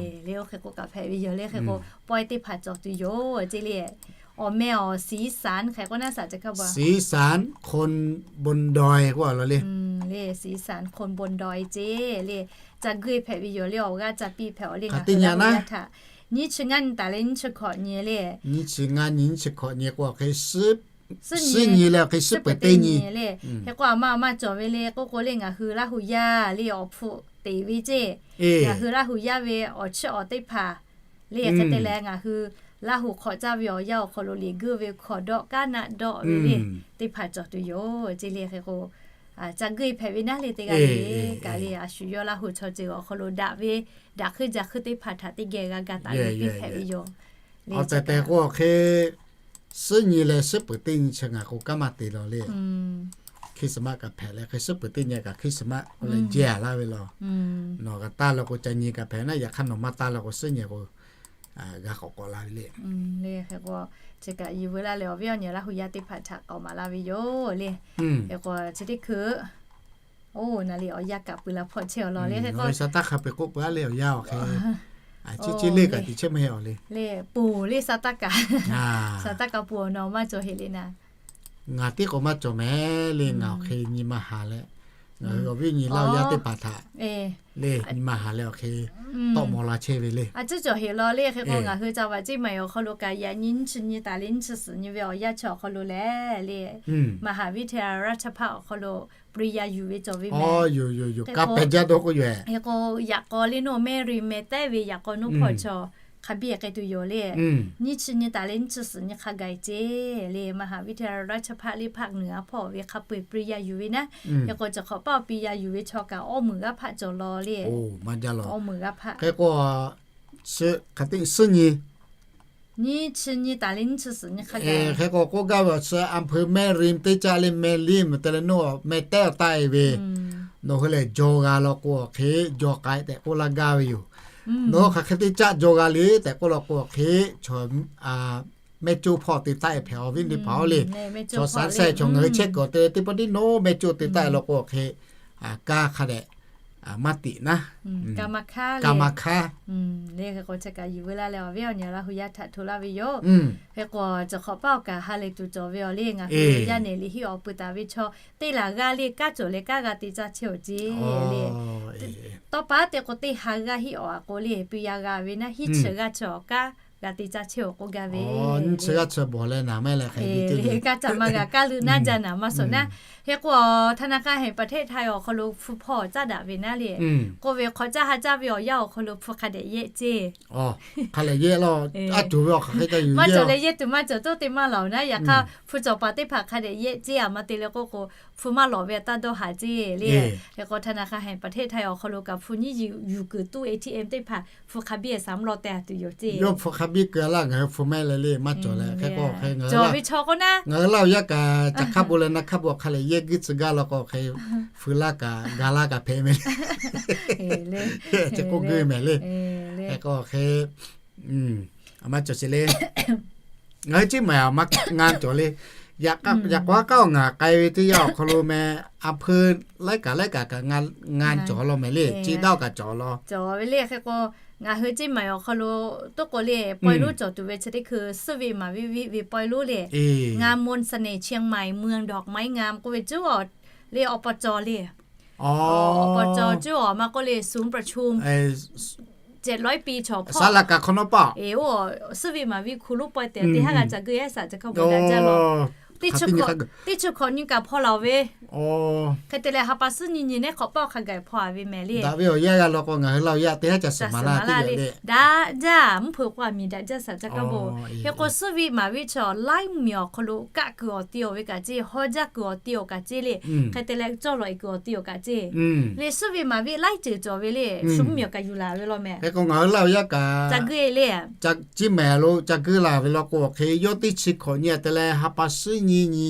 Le oˇ hk'e k'o kaꞈ hpehꞈ ve yoˬ le. Hk'e k'o pawehˇ teˇ hpaˍ cawˬ tuˬ yoˬ ceˇ le. Awˬ meh awˬ สีสัน hk'e k'o naˉ สีสันคนบนดอย k'oˆ a law le. Le สีสันคนบนดอย ceˇ le. Ca geuˆ hpehꞈ ve yoˬ le, awˬ g'aˇ ca piˇ hpehꞈ-aw le ngaˬ hui Laˇ hu yaˇ htaꞈ. Nyiˇ chi ngaˇ nyi taˍ leh nyiˇ chi hkawꞈ nyi le. Nyiˇ chi ngaˇ nyi nyiˇ chi hkawꞈ nyi k'o hk'e suhˉ nyi leh hk'e suhˉ peuˬ teˇ nyi le. Hk'e k'o a ma a ma cawˬ ve le k'oˆ k'o le, ngaˬ hui Laˇ hu yaˇ le awˬ hpu teꞈ ve ceˇ. Ngaˬ hui Laˇ hu yaˇ ve awˬ chiˇ awˬ teˇ hpaˍ le hk'e te leh ngaˬ hui Laˇ huˍ hk'awꞈ caˇ ve awˬ yanˇ awˬ hk'aw lo liꞈ guˇ ve hkawꞈ dawˆ kaˉ naˆ dawˆ ve le, teˇ hpaˍ cawˬ tuˬ yoˬ. Ceˇ le hk'e k'o, ca guˇ hpehꞈ ve naˉ le teˇ g'aˇ le, kaꞈ le a shu yawˇ Laˇ huˍ chaw ceuˬ awˬ hk'aw lo daꞈ ve, daꞈ hkuiˇ jaˇ hkuiˇ teˇ hpaˍ htaꞈ teˇ geh g'a ga taˍ ve teˇ hpehꞈ ve yoˬ. Awˬ tehˬ tehˬ k'o hk'e, suhˉ nyi leh suhˉ peuˍ teˇ nyi chi ngaˬ k'o kanˉ maˇ te law le. Christmas kaꞈ hpehꞈ leh hk'e suhˉ peuˍ teˇ nyi kaꞈ Christmas k'oˆ leh jehˇ a laˇ ve law. Nawˬ g'a taˇ law k'o ca nyi kaꞈ hpehꞈ naˉ, yaꞈ hk'aˇ nawˬ maˇ taˇ law k'o suhˉ nyi k'o g'a k'awꞈ k'awꞈ la ve le. Le hk'e k'o, chi kaꞈ yuˬ veu laˇ leh awˬ viˉ awˬ nyi Laˇ huˍ yaˇ teˇ hpaˍ htaꞈ k'awꞈ maˍ laˇ ve yoˬ le. Hk'e k'o chi teˇ hkui, oˇ na le awˬ yanˇ kaꞈ pui la hpawˇ chehˇ awˬ lawn le hk'e k'o, sa taˇ hk'a peu-eˬ k'oˆ peuˬ a le awˬ yanˇ awˬ hk'e, chi chi le kaꞈ tiꞈ chehˇ maˇ heˆ awˬ le. Le poˬ le sa taˇ kaꞈ, sa taˇ kaꞈ poˬ awˬ nawˬ maˇ cawˬ heˆ le naˉ. Ngaˬ tiˉ k'o maˇ cawˬ mehˍ le, ngaˬ awˬ hk'e nyi ma haˍ leh, ngaˬ hui awˬ viˉ awˬ nyi Laˇ huˍ yaˇ teˇ hpaˍ htaꞈ le nyi ma haˍ leh awˬ hk'e tawˆ maw la chehˇ ve le. A ciˉ cawˬ heˆ law le hk'e k'o, ngaˬ hui ca vaꞈ ceˇ maˬ awˬ hk'aw lo kaꞈ yaꞈ nyi nyiˇ chi nyi taˍ le nyiˇ chi suhˍ nyi ve awˬ yanˇ chi awˬ hk'aw lo leh le, Maˍ haˍ viˉ hteˇ a raˇ chaˇ hpaˇ awˬ hk'aw lo ปริญญา yuˬ ve cawˬ ve mehˍ. Ka pehˬ jaˇ dawˇ k'oˆ yoˬ. Hk'e k'o, yaꞈ k'aw le naw mehˇ ri meh tehˉ ve yaꞈ k'aw nuˇ hpawˇ chaw hk'a biˇ k'ai tuˬ yoˬ le. Nyiˇ chi nyi taˍ le nyiˇ chi suhˍ nyi hk'a gaˬ ceˇ le, Maˍ haˍ viˉ hteˇ a raˇ chaˇ hpaˇ le hpaˆ nuiˬ a hpawˇ ve hk'a peu-eˬ ปริญญา yuˬ ve naˉ. Hk'e k'o, chi hk'awꞈ paˇ ปริญญา yuˬ ve chaw kaꞈ awˇ meunˍ g'aˇ hpaˆ cawˬ law le. Awˇ meunˍ g'aˇ hpaˆ. Hk'e k'o, suhˉ nyi, nyiˇ chi nyi taˍ le nyiˇ chi suhˍ nyi hk'a gaˬ. Hk'e k'o k'oˆ gaˇ ve awˬ chi อำเภอแม่ริม teˇ caˆ le แม่ริม te leh nawˬ meh tehˉ awˬ taˆ e ve, nawˬ hui lehˬ jaw g'a law k'o awˬ hk'e jaw k'ai tehꞈ k'oˆ laˇ gaˇ ve yoˬ. Nawˬ hui hk'aˬ hk'e teˇ caˆ jaw g'a le tehꞈ k'oˆ law k'o awˬ hk'e, chaw mehˇ coˇ hpawˇ te taˆ e hpehꞈ awˬ viˉ teˇ hpaˍ-oˬ le. Chaw saˍ sehˍ chaw ngaˬ hui chehˇ kuiˬ awˬ te teˇ pawˆ tiˉ nawˬ mehˇ coˇ te taˆ e law k'o awˬ hk'e, kaˇ hk'a dehꞈ maˇ tiꞈ naˉ, kaˇ maˇ hkanˉ le. Hk'e k'o, chi kaꞈ yuˬ veu laˇ leh awˬ viˉ awˬ nyi Laˇ huˍ yaˇ htaꞈ hto laˇ ve yoˬ. Hk'e k'o, chi hk'awꞈ paˇ awˬ kaꞈ ha lehˬ tuˬ cawˬ ve awˬ le, ngaˬ hui yaˇ nehˬ liꞈ hiˆ awˬ pui taˍ ve chaw teˇ laˬ g'aˇ le kaˉ cawˬ leh kaˉ g'a te caˇ chehˇ awˬ ceˇ le. Tawˇ pa te k'o teˇ ha g'aˇ hiˆ awˬ a k'o le, pui ya g'a ve naˉ hiˉ chi g'aˇ chi awˬ kaˉ g'a te caˇ chehˇ awˬ k'oˆ gaˇ ve. Nyiˇ chi g'aˇ chi bawˬ leh naˍ maˇ leh hk'e, kaˇ caꞈ maˇ g'a kaˇ leuˆ naˉ jaˇ naˍ maˇ shawˍ naˉ. Hk'e k'o, ธนาคารแห่งประเทศไทย awˬ hk'aw lo hpu hpawˇ caˇ daꞈ ve naˉ le. K'oˆ ve hk'awꞈ caˇ ha caˇ ve awˬ yanˇ awˬ hk'aw lo hpu hk'a dehꞈ yehˆ ceˇ. Hk'a lehˬ yehˆ law, a tuˬ ve awˬ hk'aˬ hk'e ca yuˬ maˇ cawˬ leh yehˆ tuˬ maˇ cawˬ tuˬ te maˇ lawˬ naˉ. Yaꞈ hk'aˇ hpu cawˬ paˍ teˇ hpaˍ hk'a dehꞈ yehˆ ceˇ a maˇ te leh k'oˆ k'o, hpu maˇ lawˬ ve a taˇ dawˇ haˍ ceˇ le. Hk'e k'o, ธนาคารแห่งประเทศไทย awˬ hk'aw lo kaꞈ hpu nyiˇ yuˬ kuiˬ tuˇ ATM teˇ hpaˍ hpu hk'a biˇ saˍ mvuhˇ lawˇ te a tuˬ yoˬ ceˇ. Yawˇ hpu hk'a biˇ keu a laˇ ngaˬ hui hpu mehˆ leh le maˇ cawˬ leh hk'e k'o hk'e, cawˬ ve chaw k'o naˉ, ngaˬ hui Laˇ huˍ yaˇ kaꞈ caꞈ hk'aˇ bon leh na hk'aˇ bon hk'a lehˬ yehˆ guiˇ tcuh gaˇ law k'o hk'e, hpu laˇ kaꞈ ga laˇ kaꞈ hpehꞈ mehˍ le. Chi k'oˆ guˇ mehˍ le. Hk'e k'o hk'e, a maˇ cawˬ sheˍ le. Ngaˬ hui ceˇ maˬ a maˇ ngaˇ cawˬ le. Yaꞈ k'aw ha k'aˉ awˬ ngaˬ k'ai ve teˇ yanˇ awˬ hk'aw lo meh, a hpui laiˉ kaꞈ laiˉ kaꞈ kaꞈ ngaˇ cawˬ law mehˍ le. Ceˇ daˇ kaꞈ cawˬ law. Cawˬ ve le hk'e k'o, ngaˬ hui ceˇ maˬ awˬ hk'aw lo toˉ k'o le, pawehˇ lonˉ cawˬ tuˬ ve chi teˇ hkui suhˉ ve maˍ viˆ viˆ ve pawehˇ lonˉ le. งานมนต์เสน่ห์เชียงใหม่ เมืองดอกไม้งาม k'oˆ ve cuˉ a le awˬ pa cawˬ le. Awˬ pa cawˬ cuˉ awˬ maˇ k'oˆ le ศูนย์ประชุม เจ็ดร้อยปี chaw hpawˇ ศาลากา hk'awꞈ nawˉ paˆ. Oˇ, suhˉ ve maˍ viˆ hk'u lonˉ pawehˇ tehꞈ teˇ haˉ g'a ca geuˇ ehˉ saˍ ca hk'a bvuhꞈ daꞈ jaˇ law. Teˇ chi hkawꞈ nyi kaꞈ hpawˇ laˬ ve. Hk'e te leh ha pa suhˉ nyi nyi nehˉ hk'awꞈ paˇ hk'a gaˬ hpawˇ a ve mehˍ le. Daꞈ ve awˬ yanˇ g'a law k'o ngaˬ hui Laˇ huˍ yaˇ teˇ haˉ ca suhˍ maˍ laˇ teˇ g'aˇ le. Daꞈ jaˇ mvuhˇ hpeuꞈ k'o a miˬ daꞈ jaˇ saˍ ca hk'a bvuhꞈ. Hk'e k'o suhˉ ve maˍ viˆ chaw laiˉ miˬ awˬ hk'aw lo kaˆ kuiˬ awˬ te awˬ ve kaꞈ ceˇ, haw jaˇ kuiˬ awˬ te awˬ kaꞈ ceˇ le. Hk'e te leh cawˇ lawꞈ e kuiˬ awˬ te awˬ kaꞈ ceˇ le. Suhˉ ve maˍ viˆ laiˉ ceuˬ cawˬ ve le. Shu mvuhˇ miˬ awˬ kaꞈ yuˬ laˬ ve law mehˍ. Hk'e k'o ngaˬ hui Laˇ huˍ yaˇ kaꞈ ca geuˇ e le. Ceˇ maˬ lo ca geuˇ laˬ ve law k'o hk'e, yawˇ teˇ chi hkawꞈ nyi te leh ha pa suhˉ nyi nyi,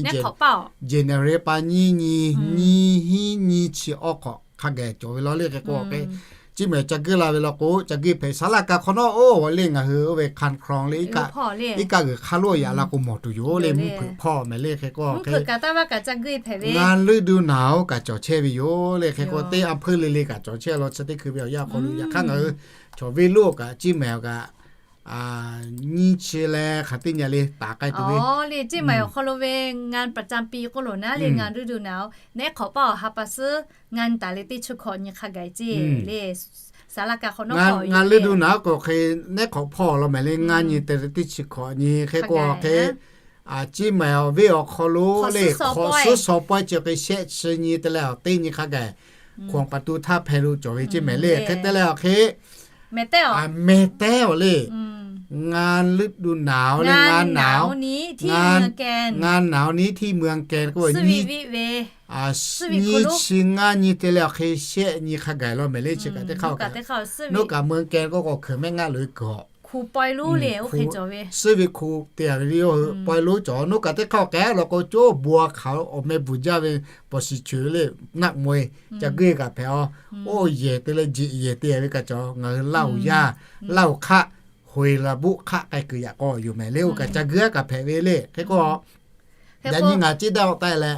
January pa nyiˇ nyi, nyiˇ hinˉ nyiˇ chi awˬ hk'awꞈ hk'a gaˬ cawˬ ve law le. Hk'e k'o hk'e, ceˇ maˬ ca geuˇ laˬ ve law k'o ca geuˇ hpehꞈ ศาลากา hk'awꞈ nawˉ oˇ le ngaˬ hui oˇ ve คันคลอง le iˉ kaˆ g'uiˬ hk'a lo yaꞈ la k'o mawˬ tuˬ yoˬ le. Mvuhˇ hpeuꞈ hpawˇ mehˍ le. Hk'e k'o hk'e, ngaˇ leuˆ du naˍ oˇ kaꞈ cawˬ chehˇ ve yoˬ le. Hk'e k'o teˇ a hpeuˇ le le kaꞈ cawˬ chehˇ law chi teˇ hkui ve awˬ yanˇ hk'aw lo yaꞈ hk'aˇ ngaˬ hui chaw venˇ lonˉ kaꞈ ceˇ maˬ kaꞈ nyiˇ chi leh hk'aˬ teˇ nyi le taˍ k'ai tuˬ ve le. Ceˇ maˬ awˬ hk'aw lo ve งานประจำปี k'oˆ loˬ naˉ le, ngaˬ duˇ duˬ naˍ oˬ nehˉ hk'awꞈ paˇ awˬ ha pa suhˉ ngaˇ nyi taˍ le teˇ chi hkawꞈ nyi hk'a gaˬ ceˇ le. ศาลากา hk'awꞈ nawˉ ngaˇ leuˆ du naˍ k'o hk'e, nehˉ hk'awꞈ hpawˇ law mehˍ le, ngaˇ nyi te le teˇ chi hkawꞈ nyi. Hk'e k'o hk'e, ceˇ maˬ awˬ venˇ awˬ hk'aw lo le hk'awꞈ suhˉ shaw pawehˇ chi hk'e shehˆ chi nyi te leh awˬ teˇ nyi hk'a gaˬ, hk'awꞈ pa tu htaˇ hpehˇ lo cawˬ ve ceˇ mehˍ le. Hk'e te leh awˬ hk'e, meh tehˉ awˬ le, ฤดูหนาว le, งานหนาว งานหนาวนี้ที่เมืองแกน k'oˆ ve, nyiˇ chi ngaˇ nyi te leh awˬ hk'e shehˆ nyi hk'a gaˬ law mehˍ le. Chi kaꞈ teˇ hk'aˇ, noˉ kaꞈ เมืองแกน k'oˆ k'o, hkui mehˆ ngaˆ loꞈ-e kuiˬ, suˉ ve hku te ve yoˬ hui, pawehˇ lonˉ cawˬ. Noˉ kaꞈ teˇ hk'aˇ k'ehˉ law k'o, coˉ bua hk'aˬ awˬ meh bvuhˬ jaˇ ve, paw shiˍ choˬ le, naˆ moe ca guiˇ kaꞈ hpehꞈ-aw. Oˇ yehˬ te leh jeꞈ yehˬ te ve kaꞈ cawˬ. Ngaˬ hui Laˇ huˍ yaˇ, Laˇ huˍ hk'aˆ, hoiˍ laˬ buˆ hk'aˆ k'ai kuiˬ yaꞈ k'aw yoˬ mehˍ le. Oˇ kaꞈ ca guiˇ kaꞈ hpehꞈ ve le. Hk'e k'o, yaꞈ nyi ngaˬ Ceˇ daˆ-oˆ taˆ leh,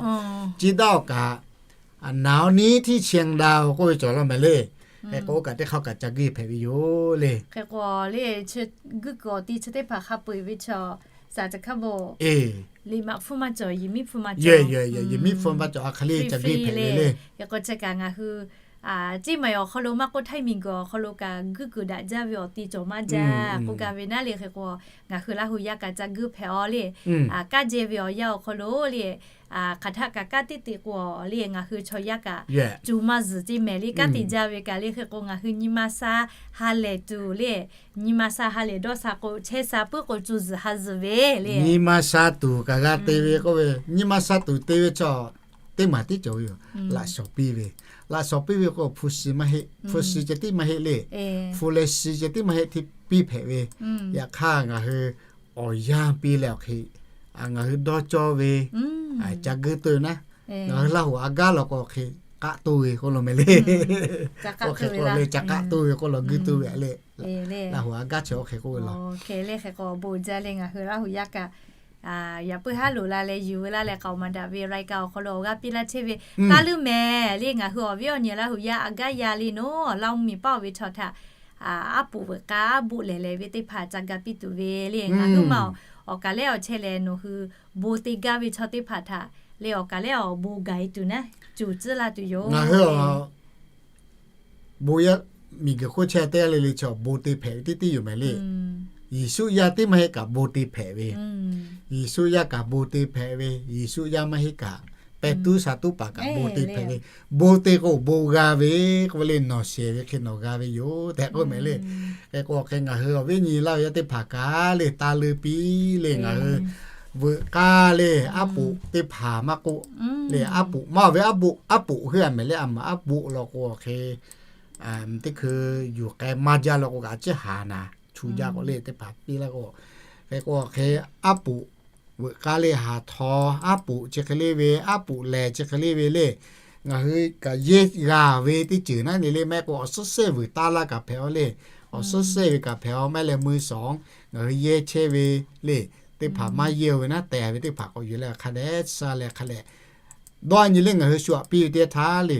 Ceˇ daˆ-oˆ kaꞈ, หนาวนี้ที่เชียงดาว k'oˆ ve cawˬ law mehˍ le. Hk'e k'o, oˇ kaꞈ teˇ hk'aˇ kaꞈ ca guiˇ hpehꞈ ve yoˬ le. Hk'e k'o le, guiˇ kuiˬ awˬ ti chi teˇ hpaˍ hk'a peu-eˬ ve chaw, saˍ ca hk'a bvuhꞈ, liꞈ maꞈ hpfuhˇ maˇ cawˬ, yehˬ miˉ hpfuhˇ maˇ cawˬ, yehˬ miˉ hpfuhˇ maˇ cawˬ, a hk'e le ca guiˇ hpehꞈ ve le. Hk'e k'o, chi kaꞈ ngaˬ hui Ceˇ maiˬ awˬ hk'aw lo maˇ k'oˆ, htaiˇ miˬ guiˬ awˬ hk'aw lo kaꞈ guiˇ kuiˬ daꞈ jaˇ ve awˬ ti cawˬ maˇ jaˇ. K'oˆ gaˇ ve naˉ le. Hk'e k'o, ngaˬ hui Laˇ huˍ yaˇ kaꞈ ca guiˇ hpehꞈ-aw le. Kanˉ jehˇ ve awˬ yanˇ awˬ hk'aw lo le, hk'aˬ htaˆ kaꞈ kanˉ teˇ te k'o le, ngaˬ hui chaw yaˇ kaꞈ cu maˇ zuhˬ ceˇ mehˍ le. Kanˉ te jaˇ ve kaꞈ le, hk'e k'o ngaˬ hui nyi ma sha ha lehˬ tuˬ le, nyi ma sha ha lehˬ dawˇ sha k'o, chehˇ sha puiˉ k'o, cu zuhˬ ha zuhˬ ve le. Nyi ma sha tuˬ kaꞈ g'a te ve k'oˆ ve, nyi ma sha tuˬ te ve chaw teˇ maˬ tiˉ cawˬ ve yoˬ. Laꞈ shawˍ piˇ ve, laꞈ shawˍ piˇ ve k'o, hpu shi maˇ heˆ, hpu shi ceh tiˉ maˇ heˆ le. Hpu leh shi ceh tiˉ maˇ heˆ, hteˇ piˇ hpehꞈ ve. Yaꞈ hk'aˇ ngaˬ hui awˬ yanˇ piˇ leh awˬ hk'e, ngaˬ hui dawˇ cawˇ ve, ca guiˇ tuˬ naˉ, ngaˬ hui Laˇ huˍ a gaˉ law k'o hk'e, k'aˆ toˇ ve k'oˆ law mehˍ le. Oˇ hk'e k'oˆ le, ca k'aˆ toˇ ve k'oˆ law, guiˇ tuˬ ve le. Laˇ huˍ a gaˉ chi oˇ hk'e k'oˆ ve law. Hk'e le, hk'e k'o bon jaˇ le, ngaˬ hui Laˇ huˍ yaˇ kaꞈ yaꞈ puiˉ haˉ loꞈ la leh yuˬ ve laˇ leh k'aoˍ maˍ daꞈ ve รายการ awˬ hk'aw lo awˬ g'aˇ piˇ laˇ chehˇ ve, taˇ leuˉ mehˍ le. Ngaˬ hui awˬ viˉ awˬ nyi Laˇ huˍ yaˇ a gaˉ yaˇ le naˉ, Laˇ huˍ miˬ paˆ-oˬ ve chaw htaꞈ aˉ poꞈ veuꞈ k'aˇ aˉ boˆ lehˬ leh ve teˇ hpaˍ ca ga piˇ tuˬ ve le. Ngaˬ hui ma awˬ kaˬ lehˉ awˬ chehˇ leh nawˬ hui bon te gaˇ ve chaw teˇ hpaˍ htaꞈ le awˬ kaˬ lehˉ awˬ bon gaˬ-e tuˬ naˉ, cuˬ tcuhˉ laˇ tuˬ yoˬ. Bon yaˇ miˬ guiˬ hk'oˆ chehˇ teˇ g'aˇ le le chaw bon te hpehꞈ ve teˇ tiˉ yoˬ mehˍ le. Yeˍsuˆ yaˇ teˇ maˇ heˆ kaꞈ bon te hpehꞈ ve, Yeˍsuˆ yaˇ kaꞈ bon te hpehꞈ ve, Yeˍsuˆ yaˇ maˇ heˆ kaꞈ, pehˇ tuˉ sha tuˉ paˍ kaꞈ bon te hpehꞈ ve. Bon te k'o bon g'a ve k'oˆ ve le, nawˬ shehˍ ve hk'e nawˬ g'a ve yoˬ tehꞈ k'oˆ mehˍ le. Hk'e k'o hk'e ngaˬ hui awˬ viˉ nyi Laˇ huˍ yaˇ teˇ hpaˍ kaꞈ le, taˇ leuˉ piˇ le. Ngaˬ hui veuꞈ k'aˇ le, aˉ poꞈ teˇ hpaˍ maˇ k'oˆ le, aˉ poꞈ maˇ ve aˉ boˆ, aˉ poꞈ hui a mehˍ le, a maˍ aˉ boˆ law k'o hk'e, teˇ hkui yuˬ k'ai maˇ jaˇ law k'o kaꞈ, a ciˉ haˍ naˍ chu jaˇ k'o le, teˇ hpaˍ piˇ laˇ k'o, hk'e k'o hk'e aˉ poꞈ veuꞈ k'aˇ le, haˍ htaw aˉ poꞈ chi hk'e le ve, aˉ poꞈ lehˬ chi hk'e le ve le. Ngaˬ hui kaꞈ yehˇ g'a ve teˇ ceuˬ naˉ ne le, maˇ heˆ k'o awˬ suhˉ sehˇ vuiˬ taˇ laˇ kaꞈ hpehꞈ-aw le. Awˬ suhˉ sehˇ ve kaꞈ hpehꞈ-aw, maˇ heˆ leh mui sawˍ ngaˬ hui yehˇ chehˇ ve le. Teˇ hpaˍ maˇ yehˇ-o ve naˉ, tehˬ ve teˇ hpaˍ k'awꞈ yuˬ leh hk'a dehꞈ shaˉ leh hk'a dehꞈ dawˇ nyi le, ngaˬ hui shu aꞈ piˇ ve teˇ htaˇ le,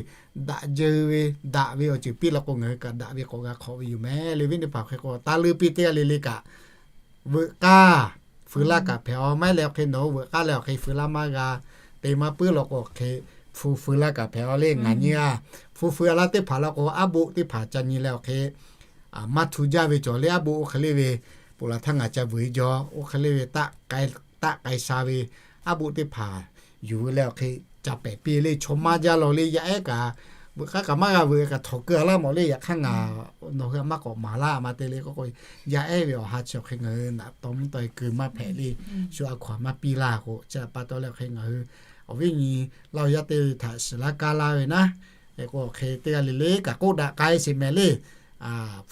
daꞈ jeu ve, daꞈ ve awˬ ceuˬ piˇ law k'o ngaˬ hui kaꞈ daꞈ ve k'awꞈ g'a hk'awꞈ ve yoˬ mehˍ le. Viˉ teˇ hpaˍ hk'e k'o, taˇ leuˉ piˇ teˇ g'aˇ le le kaꞈ veuꞈ k'aˇ fuiˍ laˇ kaꞈ hpehꞈ-aw, maˇ heˆ leh hk'e nawˬ hui veuꞈ k'aˇ leh awˬ hk'e fuiˍ laˇ maˇ g'a, te maˇ puiˉ law k'o hk'e hpu fuiˍ laˇ kaꞈ hpehꞈ-aw le. Ngaˬ nyi a, hpu fuiˍ laˇ teˇ hpaˍ law k'o, aˉ boˆ teˇ hpaˍ ca nyi leh awˬ hk'e maˇ htu jaˇ ve cawˬ le. Aˉ boˆ oˇ hk'e le ve, ponˬ laˬ htaˇ ngaˬ ca vuiˬ jaw, oˇ hk'e le ve, taˆ k'ai sha ve aˉ boˆ teˇ hpaˍ yuˬ ve leh awˬ hk'e ca pehˍ piˇ le. Chaw maˇ jaˇ law le, yaˇ ehˉ kaꞈ veuꞈ k'aˇ kaꞈ maˇ g'a veuꞈ kaꞈ htawnˍ keu a laˇ mawˬ le. Yaꞈ hk'aˇ ngaˬ nawˬ hui a maˇ k'awꞈ maˍ laˇ a ma te le k'oˆ k'o, yaˇ ehˉ ve awˬ ha chi awˬ hk'e ngaˬ hui naꞈ taw mvuhˇ taw e keu maˇ hpehꞈ le. Shu a hkaw a maˇ piˇ laˇ k'o, chi pa taw leh awˬ hk'e ngaˬ hui awˬ viˉ nyi Laˇ huˍ yaˇ teˇ htaꞈ shiˍ laˇ kaˇ laˇ ve naˉ, hk'e k'o awˬ hk'e teˇ g'aˇ le le kaꞈ k'oˆ daꞈ k'ai sheˍ mehˍ le.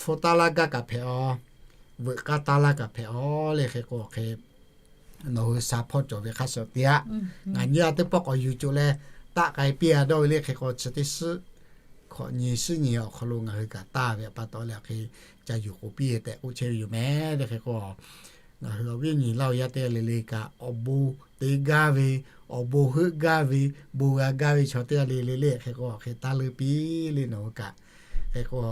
Hpu taˇ laˇ gaˇ kaꞈ hpehꞈ-aw, veuꞈ k'aˇ taˇ laˇ kaꞈ hpehꞈ-aw le. Hk'e k'o awˬ hk'e nawˬ hui sha hpawˇ cawˬ ve hk'a shuˍ te-a. Ngaˬ nyi a teˇ pawˆ k'awꞈ yuˬ coˬ leh taˆ k'ai piˇ a dawˇ ve le. Hk'e k'o chi teˇ shiˉ hkawꞈ nyi shiˉ nyi awˬ hk'aw lo ngaˬ hui kaꞈ taˇ ve pa taw leh awˬ hk'e ca yuˬ k'oˍ piˇ tehꞈ k'oˆ chehˇ ve yoˬ mehˍ le. Hk'e k'o ngaˬ hui awˬ viˉ nyi Laˇ huˍ yaˇ teˇ g'aˇ le le kaꞈ awˬ bon te gaˇ ve, awˬ bon heuˆ gaˇ ve, bon g'a gaˇ ve chaw teˇ g'aˇ le le le. Hk'e k'o awˬ hk'e taˇ leuˉ piˇ le nawˬ hui kaꞈ. Hk'e k'o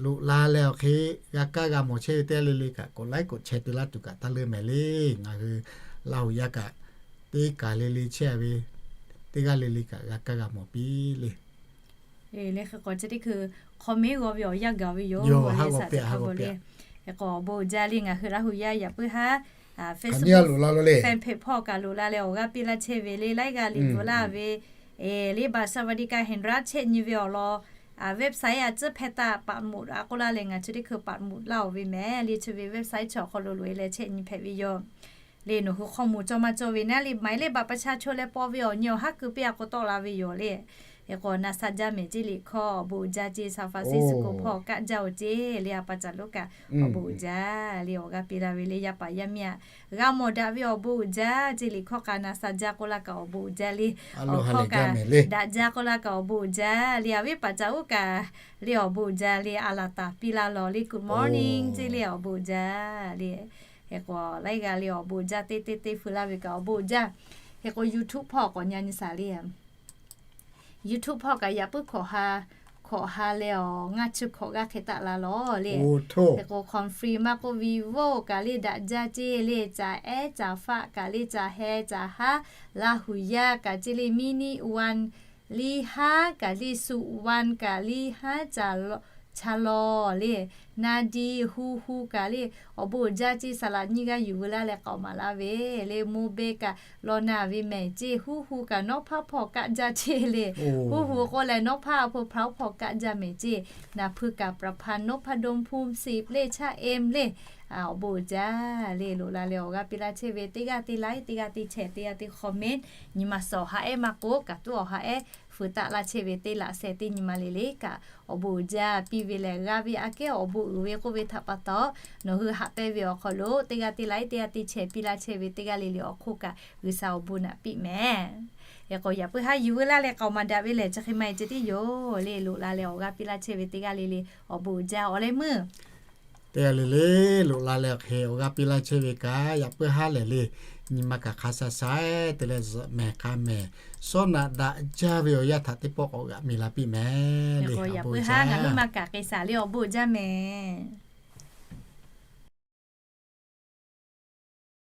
loꞈ la leh awˬ hk'e g'a kaˇ g'a mawˬ chehˇ ve teˇ g'aˇ le le kaꞈ k'awꞈ laiˉ k'oꞈ chehˇ te laˇ tuˬ kaꞈ taˇ leuˉ mehˍ le. Ngaˬ hui Laˇ huˍ yaˇ kaꞈ teˇ kaˬ le le chehˇ ve teˇ g'aˇ le le kaꞈ g'a kaˇ g'a mawˬ piˇ le. Leh hk'e k'o chi teˇ hkui hk'aw mehˉ g'aw ve awˬ yanˇ gaˬ ve yoˬ. Hk'e k'o bon jaˇ le ngaˬ hui Laˇ huˍ yaˇ yaꞈ puiˉ haˉ Facebook fan page hpawˇ kaꞈ loꞈ la leh awˬ g'aˇ piˇ laˇ chehˇ ve le, laiˉ g'aˇ liꞈ bvuhꞈ laˇ ve, le บัตรสวัสดิการแห่งรัฐ chehˇ nyi ve awˬ lawn website a tcuhˉ hpehˇ taˆ ปักหมุด a k'oˆ laˇ leh ngaˬ chi teˇ hkui ปักหมุด laˇ-oˬ ve mehˍ le. Chi ve website chaw awˬ hk'aw lo loꞈ-e leh chehˇ nyi hpehꞈ ve yoˬ. Le nawˬ hui hk'aw moˍ cawˇ maˇ cawˇ ve naˉ le หมายเลขบัตรประชาชน leh paw ve awˬ nyi awˬ haˉ keu piˇ a k'o tawˆ la ve yoˬ le. Hk'e k'o na sha jaˇ mehˍ ceˇ liꞈ hkawˇ awˬ bon uiˍ jaˇ ceˇ San Francisco hpawˇ kaˆ jaˇ-oˬ ceˇ le. A pa caˬ lonˉ kaꞈ awˬ bon uiˍ jaˇ le awˬ g'aˇ piˇ laˇ ve le. Yaˇ paˍ yaˇ miˇ aꞈ g'a mawˬ daꞈ ve awˬ bon uiˍ jaˇ ceˇ liꞈ hkawˇ k'a na sha jaˇ k'oˆ laˇ kaꞈ awˬ bon uiˍ jaˇ le. Awˬ hkawˇ kaꞈ daꞈ jaˇ k'oˆ laˇ kaꞈ awˬ bon uiˍ jaˇ le. Aˬ viˉ paˍ caˬ uˉ kaꞈ le awˬ bon uiˍ jaˇ le. A laˬ taˍ piˇ laˇ lawˬ le good morning ceˇ le awˬ bon uiˍ jaˇ le. Hk'e k'o laiˉ g'aˇ le awˬ bon uiˍ jaˇ teˇ teˇ teˇ feu laˇ ve kaꞈ awˬ bon uiˍ jaˇ. Hk'e k'o YouTube hpawˇ k'awꞈ nyi nyi shaˍ le. YouTube hpawˇ kaꞈ yaꞈ puiˉ hkawꞈ ha, hkawꞈ ha leh awˬ ngaˇ chi hkawꞈ g'aˇ hk'e taˆ la lawˬ le. Hk'e k'o confirm maˇ k'oˆ vivo kaꞈ le daꞈ jaˇ ceˇ le. Caˍ ehˉ caˍ faˆ kaꞈ le caˍ heh caˍ haˉ Laˇ huˍ yaˇ kaꞈ ceˇ le mini one liˇ haˉ kaꞈ le suꞈ one kaꞈ liˇ haˉ ca lawˬ le. Naˍ diˍ hu hu kaꞈ le awˬ bon uiˍ jaˇ ceˇ saˍ laꞈ nyiˇ g'aˇ yuˬ veu laˇ leh k'aoˍ maˍ laˇ ve le. Moˍ beˬ kaꞈ lawˬ naˍ ve mehˍ ceˇ huˉ hu kaꞈ nawˉ hpaˇ hpawˇ kaˆ jaˇ ceˇ le. Huˉ hu k'oˆ leh nawˉ hpaˇ a hpu hpaˍ oˉ hpawˇ kaˆ jaˇ mehˍ ceˇ. Naˍ hpui kaꞈ ประพันธ์นพดลภูมิสิบ le chaˇ em le awˬ bon uiˍ jaˇ le. Loꞈ la leh awˬ g'aˇ piˇ laˇ chehˇ ve teˇ g'aˇ teˇ like teˇ g'aˇ teˇ share teˇ g'aˇ teˇ comment nyi ma suh awˬ ha ehˉ maˇ k'oˆ kaꞈ tuˉ awˬ ha ehˉ feu taˆ laˇ chehˇ ve teˇ laꞈ sheh teˇ nyi ma le le kaꞈ awˬ bon uiˍ jaˇ piˇ ve lehˬ g'a ve aꞈ kehˉ awˬ bon uiˍ ve k'oˆ ve htaꞈ pa taw nawˬ hui haꞈ pehnˇ ve awˬ hk'aw lo teˇ g'aˇ teˇ like teˇ g'aˇ teˇ share piˇ laˇ chehˇ ve teˇ g'aˇ le le awˬ hk'oˆ kaꞈ G'uiˬsha awˬ bon naꞈ piˇ mehˍ. Hk'e k'o yaꞈ puiˉ haˉ yuˬ veu laˇ leh k'aoˍ maˍ daꞈ ve lehˬ chi hk'e maˇ heˆ ceh tiˉ yoˬ le. Loꞈ la leh awˬ g'aˇ piˇ laˇ chehˇ ve teˇ g'aˇ le le awˬ bon uiˍ jaˇ awˬ leh meuˇ teˇ g'aˇ le le loꞈ la leh awˬ hk'e awˬ g'aˇ piˇ laˇ chehˇ ve kaꞈ yaꞈ puiˉ haˉ lehˬ le nyi ma kaꞈ hk'a sha sha-e te leh zuhꞈ mehˍ hk'a mehˍ sawˉ naꞈ daꞈ jaˇ ve awˬ yanˇ htaꞈ teˇ pawˆ k'awꞈ g'aꞈ mi la piˇ mehˍ le. Yaꞈ puiˉ haˉ ngaˬ hui ma kaꞈ k'ai shaˍ le awˬ bon uiˍ jaˇ mehˍ.